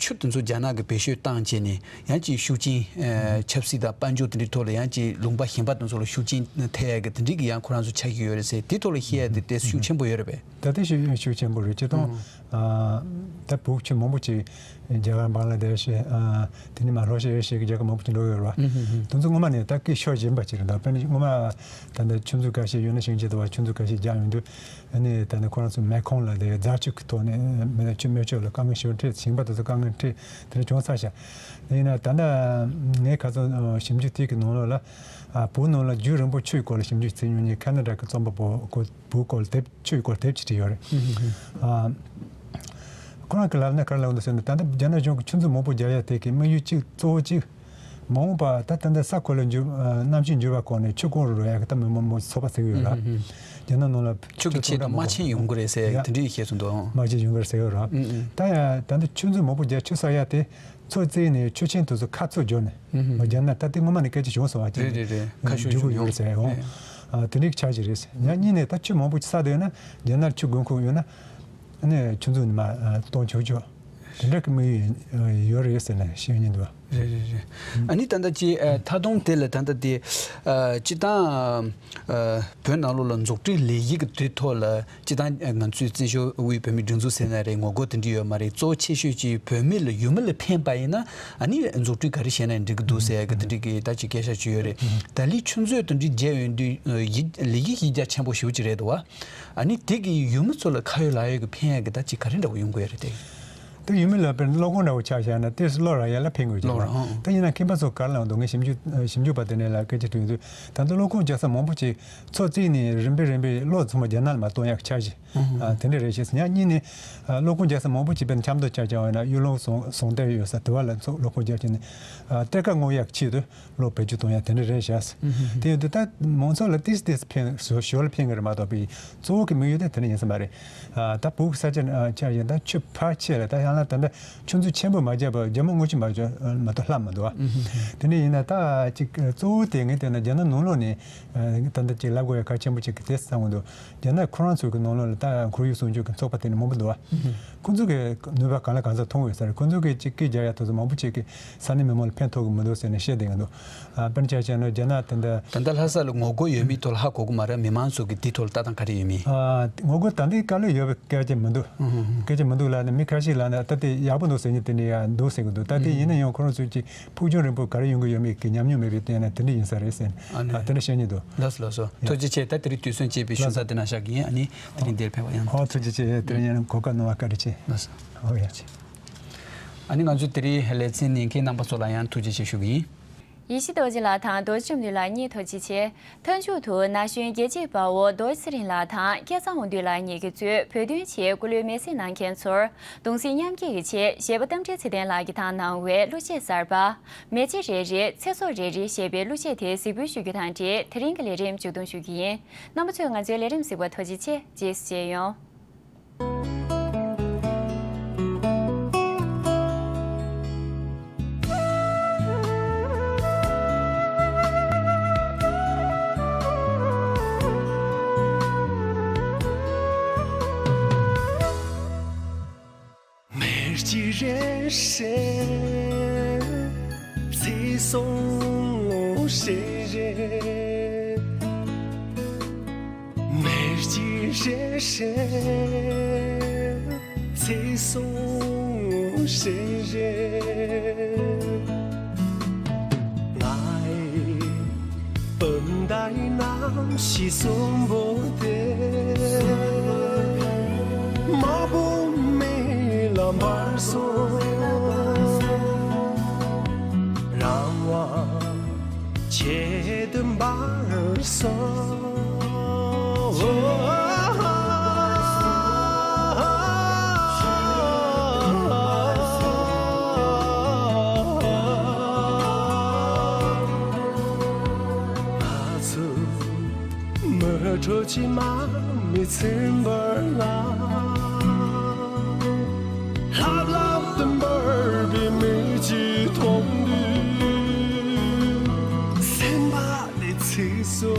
ཆུ་དེ་ཚོ་རྒྱ་ནག་གིས་བེད་སྤྱོད་བཏང་བྱས་ནས། ཡང་ཅིག་ཤུགས་རྐྱེན། ཨ། ཆབ་སྲིད་དང་དཔལ་འབྱོར་དེ་འདྲའི་ཐོག་ལ་ཡང་ཅིག་ལུང་པ་གཞན་པ་དེ་ཚོ་ལ་ཤུགས་རྐྱེན་ཐེབས་ཡ་གི་དེ་འདྲའི་གི་ཡང་ཁོ་རང་ཚོ་ཆགས་ཀྱི་ཡོད་རེད་ཟེར། དེ་ཐོག་ལ་བཤད་ཡ་དེ་དེ་ཤུགས་ཆེན་པོ་ཡོད་རེད་པས། ད་ལྟ་ཤུགས་ཤུགས་ཆེན་པོ་རེད། སྤྱིར་བཏང་། ཨ། ད་བོད་ཆུ་མང་པོ་ཅིག་རྒྱ་གར་བང་ལ་དེ་ཤི། ཨ། དེ་ནས་མར་ལྷོ་ཤར་ཨེ་ཤི་ཡའི་རྒྱལ་ཁབ་མང་པོ་ཅིག་འགྲོ་ཡོད་རེད་པ། དེ་ཚོ་སྔོན་མ་ནས་ད་སྐད་ཤོར་བཞིན་པ་ཅིག་རེད། ད་དཔེར་ན་སྔོན་མ་ད་ལྟ་ཆུ་མཛོད་ཁ་ཤས་ཡོད་ན། ཞིང་ཆེན་དུ་བ་ཆུ་མཛོད་ཁ་ཤས་རྒྱག་ཡོང་དུས། ཨ་ནི་ད་ནི་ཁོ་རང་ཚོ་མེ་ཁོང་ལ་དེ་རྫ་ཆུ་གི་ཐོག་ནས་མེ་ཆུ་མེ་ཆུ་ལ་དཀའ་ངལ་ཞིག་འཕྲད། ཞིང་པ་དེ་ཚོ་དཀའ་ངལ་འཕྲད། དེ་འདྲ་བྱུང་ཚར་ཤག་ཡིན་ན་ད་ལྟ་ངས་ཁ་སང་ཞིབ་འཇུག་དེ་གི་ནང་ལོགས་ལ། ཨ། བོད་ནང་ལ་རྒྱུན་རིང་པོ་ཆུའི་སྐོར་ལ་ཞིབ་འཇུག་བྱེད་མྱོང་མཁན་ཁ་ན་ཌ་གི་རྩོམ་པ་པོ་ཁོ་བོད་སྐོར་ལ་དེབ། ཆུའི་སྐོར་དེབ་ཅིག་བྲིས་ཡོད་རེད། ཨ། ཁོ་རང་གིས་ལབ་ན་ག་རེ་ལབ་འདུག་ཟེར་ན། ད་ལྟ་རྒྱ་ནག་གཞུང་གིས་ཆུ་མཛོད་མང་པོ་རྒྱག་ཡ་དེ་གི་དམིགས་ཡུལ་གཅིག་གཙོ་བོ་གཅིག་མ་འོངས་པ་ད་ད་ལྟ་ས་ཁོ་ལ་འགྱུར་ཨ་གནམ་གཤིས་འགྱུར་བ་སྐོར་ནས་ཆུ་ཁོང་རུ་རོལ་ཡག་གི་ད་མི་མང་པོ་ཚོགས་པ་ཟེར་གི་ཡོད་ར། ཨུ་ཧུ། རྒྱ་ནག་ནང་ལ་ཆུ་གི་ཆེད་དུ་དམག་ཆེན་ཡོང་གི་རེད་ཟེར་ཡ་དེ་འདྲའི་བཤད་སོང་འདུག་ཨང་། དམག་ཆེན་ཡོང་གི་རེད་ཟེར་ཡོད་ར། ཨུ་ཨུ། ད་ཡ་ད་ལྟ་ཆུ་མཛོད་མང་པོ་རྒྱ་ཆུ་བསགས་ཡ་དེ་མཚོ་བརྩིགས་ནས་ཆུ་ཆེན་དེ་ཚོ་ཁ་ཚུབ་འགྱུར་ནས། ཨུ་ཧུ། རྒྱ་ནག་ད་ལྟའི་སྔོན་མ་ནས་སྐད་ཆ་བྱུང་སོང་བ་རེད་རེད་རེད། ཁ་ཤོར་འགྱུར་གི་ཡོད་རེད་ཟེར་ཡ་འོང་། ཨ་དེ་འདྲའི་ཆགས་ཀྱི་རེད་ཟེར། ཡང་གཉིས་ནས་ད་ཆུ་མང་པོ་བསགས་བསྡད་ཡོད་ན་རྒྱ་ནག་ཆུ་དགོས་མཁོ་ཡོད་ན་ཨ་ནི་ཆུ་མཛོད་ནས་མར་གཏོང་ཆོག་ཆོག་དེ་འདྲ་གི་དམིགས་ཡུལ་ཡོད་རེད་ཟེར་ནས་བཤད་མཁན་འདུག་རེད་རེད་རེད། ཨ་ནི་ད་ལྟ་ཅི་ཨ་མཐའ་སྡོམ་དེ་ལ་ད་ལྟ་དེ་ཨ་སྤྱི་བཏང་ཨ་བོད་ནང་ལོགས་ལ་འཛུགས་སྐྲུན་ལས་གཞི་གི་དུས་ཐོག་ལ་སྤྱི་བཏང་ཨ་ང་ཚོའི་བཙན་བྱོལ་དབུས་བོད་མིའི་སྒྲིག་འཛུགས་ཟེར་ན་རེད། ངོ་རྒོལ་དེ་འདྲ་ཡོད་མ་རེད། གཙོ་བོ་ཆེ་ཤོས་ཀྱི་བོད་མི་ལ་ཡུལ་མི་ལ་ཕན་པ་ཡིན་ན་ཨ་ནི་འཛུགས་སྐྲུན་ག་རེ་བྱས་ན་འགྲིག་གི་འདུག་ཟེར་གི་དེ་འདྲ་གི་ད་ཅི་སྐད་ཆ་ཅིག་ཡོད་རེད། ད་ལི་ཆུ་མཛོད་དེ་འདྲ་མཇལ་ཡོང་དུས་ཨ་ཡིག་ལི་ཡིག་ཡིག་རྒྱ་ཆེན་པོ་ཞེ་པོ་ཅིག་རེད་འདུག་བ། ཨ་ནི་དེ་གི་ཡུལ་མི་ཚོ་ལ་ཁ་ཡོད་ལག་ཡོད་ཀྱི་ཕན་ཡག་གི་ད་ཅི་ག་རེ་འདྲ་བོ་ཡོང་གི་ཡོད་རེད་དེ། དེ་ཡུལ་མི་ལ་དཔེར་ན་གློག་ཁང་འདྲ་བོ་ཆགས་བཞག་ན་དེ་གློག་རག་ཡ་ལ་ཕན་དགོས་ཀྱི་གློག་རེད་རེད། ཨང་། དེ་ཡིན་ན་ཁྱིམ་པ་ཚོ་ག་རེ་ལངས་འདུག་ངས་ཞིབ་འཇུག་ཞིབ་འཇུག་པ་དེ་ནས་ལ་སྐད་ཆ་དྲིས་འདུག་ད་ལྟ་གློག་ཁང་རྒྱག་ས་མང་པོ་ཅིག་མཚོ་བརྩིགས་ནས་རིམ་པས་རིམ་པས་གློག་ཚང་མ་རྒྱ་ནག་ལ་མར་གཏོང་ཡག་ཆགས་ཀྱི། ཨང་། ཨ་དེ་འདྲ་རེད་ཤག་ཡང་གཉིས་ནས་ཨ་གློག་ཁང་རྒྱག་ས་མང་པོ་ཅིག་དཔེར་ན་ཆབ་མདོ་ཆ་བཞག་པ་ཡིན་ན་གཡུ་ལུང་ཟོང་ཟོང་སྡེ་ཡོད་ས་དེ་བ་ལ་མཚོ་གློག་ཁང་རྒྱག་བྱས་ནས་ཨ་གཏེར་ཁ་སྔོག་ཡག་ཆེད་དུ། གློག་བེད་སྤྱོད་གཏོང་ཡ་དེ་འདྲ་རེད་ཤག་དེ་ཡིན་དུས་ད་མང་ཚོགས་ལ་ཏིས་ཏིས་ཕན་ཞོ་ཞོ་ལ་ཕན་གི་རེད་མ་གཏོགས་པའི་གཙོ་བོ་གི་དམིགས་ཡུལ་དེ་དེ་འདྲ་ཡིན་ས་མ་རེད། ཨ་ད་བོད་ཀྱི་ས་ཆ་ཨ་ཆ་ཡིན་ད་ཆུ་ཕར་ཆེ་ལ་ད་ཡང་ན་ད་འདྲ་ཆུ་མཛོད་ཆེན་པོ་མ་བརྒྱབ་པ་རྒྱ་མོ་དངུལ་ཆུ་མ་བརྒྱབ་མ་གཏོགས་ལྷག་མི་འདུག་ཨ། དེ་འདྲ་ཡིན་ན་ད་ཅིག་གཙོ་བོ་དེ་ངས་བལྟས་ན་རྒྱ་ནག་ནང་ལོགས་ནས་ཨ་ད་འདྲ་ཅིག་ལབ་དགོས་ཡ་གལ་ཆེན་པོ་ཅིག་གི་དེ་བསམ་གི་འདུག་རྒྱ་ནག་ཁོ་རང་ཚོའི་གི་ནང་ལོགས་ལ་ད་ཁོར་ཡུག་སྲུང་སྐྱོབ་ཀྱི་ཚོགས་པ་དེ་འདྲ་མང་པོ་འདུག་ཨ། ཁོ་ཚོ་གི་ནུས་པ་གང་ལ་གང་འཚམ་ཐོན་ཡོད་ས་རེད། ཁོ་ཚོ་གི་ཅིག་སྐད་རྒྱག་ཡ་དེ་ཚོ་མང་པོ་ཅིག་གི་ས་གནས་མི་མང་ལ་ཕན་ཐོགས་གི་མི་འདུག་ཟེར་ནས་བཤད་བསྡད་ཀྱི་འདུག་ཨ་དཔེར་ན་ཆ་བཞག་ན་རྒྱ་ནག་དེ་འདྲ། ད་ལྟ་ལྷ་ས་ལ་ངོ་རྒོལ་ཡོད་མེད་ཐོག་ལ་ཧ་གོ་གི་མ་རེད། མི་མང་ཚོ་གི་དེ་ཐོག་ལ་ལྟ་སྟངས་ག་རེ་ཡོད་མེད། ཨ་ངོ་རྒོལ་ད་ལྟའི་སྐབས་ལ་ཡོད་པའི་སྐད་ཆ་མི་འདུག་ཨུ་ཧུ་ཧུ། སྐད་ཆ་མི་འདུག་ལབ་ནས་མི་ཁ་ཤས་ལབ་ན་ད་དེ་ཡག་པོ་འདུག་ཟེར་མཁན་དེ་འདྲ་ཡང་འདུག་ཟེར་གི་འདུག་ད་དེ་ཡིན་ན་ཡང་ཁོ་རང་ཚོས་ཀྱི་ཕུགས་རྒྱང་རིང་པོ་ག་རེ་ཡོང་གི་ཡོད་མེད་ཀྱི་ཉམས་མྱོང་མེད་པའི་སྟེང་ན་དེ་འདྲ་ཡིན་ས་རེད་ཟེར་ནས་ཨ་ནི་ཨ་དེ་འདྲ་བཤད་མཁན་འདུག་ལགས་སོ་ལགས་སོ། ཡ། ཐུགས་རྗེ་ཆེ། ད་དེ་རིང་དུས་ཚོད་བཅད་པའི་ཞུ་ལགས་སོ། ས་དེ་ན་བཞག་གི་ཡིན། ཨ་ནི་དེ་རིང་འདིར་ཕེབས་པ་ཡང་ཨོ་ཐུགས་རྗེ་ཆེ། དེ་རིང་ཡང་གོ་སྐབས་གནང་བ་བཀའ་དྲིན་ཆེ། ལགས་སོ། ཨོ་ཡ། ཨ་ནི་ང་ཚོས་དེ་རིང་ལེ་ཚན་ཉན་མཁན་རྣམ་པ་ཚོ་ལ་ཡང་ཐུགས་རྗེ་ཆེ་ཞུ་གི་ཡིན། ཡེ་ཤེས་རྡོ་རྗེ་ལགས་དང་རྡོ་རྗེ་ལྕམ་ལུས་ལགས་གཉིས་ཐུགས་རྗེ་ཆེ། མཐའ་མཇུག་ཏུ་ན་གཞོན་རྒྱལ་གཅེས་དཔའ་བོ་རྡོ་རྗེ་ཚེ་རིང་ལགས་དང་སྐལ་བཟང་དབང་འདུས་ལགས་གཉིས་ཀྱིས་གཙོས་བོད་དོན་ཆེད་སྐུ་ལུས་མེར་སྲེག་གནང་མཁན་ཚོར་གདུང་སེམས་མཉམ་སྐྱེད་ཀྱི་ཆེད་གཞས་པ་རྟ་མགྲིན་ཚེ་བརྟན་ལགས་ཀྱིས་བཏང་གནང་བའི་གླུ་གཞས་གསར་པ། མེ་ལྕེ་རེ་རེ་ཚེ་སྲོག་རེ་རེ་ཞེས་པའི་གླུ་གཞས་དེ་གཟིགས་འབུལ་ཞུ་རྒྱུ་དང་འབྲེལ་དེ་རིང་གི་ལས་རིམ་མཇུག་སྡོམ་ཞུ་རྒྱུ་ཡིན། རྣམ་པ་ཚོས་ང་ཚོའི་ལས་རིམ་གཟིགས་པར་ཐུགས་རྗེ་ཆེ། རྗེས་སུ་མཇལ་ཡོང་། མེ་ལྕེ་རེ་རེ་ཚེ་སྲོག་རེ་རེ། མེ་ལྕེ་རེ་རེ་ཚེ་སྲོག་རེ་རེ། ང་ཡི་སྤུན་ཟླའི་རྣམ་ཤེས་གསོན་པོ་དེ། དམར་པོ་མེ་ལ་འབར་སོང་། རང་དབང་ཆེད་དུ་འབར་སོང་། ང་ཚོ་མི་དྲོ་ཆེ་མ་མི་ཚིམ་པར་ལ། ལྷབ་ལྷབ་ཏུ་འབར་བའི་མེ་ལྕེ་མཐོང་དུས། སེམས་པ་ནས་ཚིག་སོ།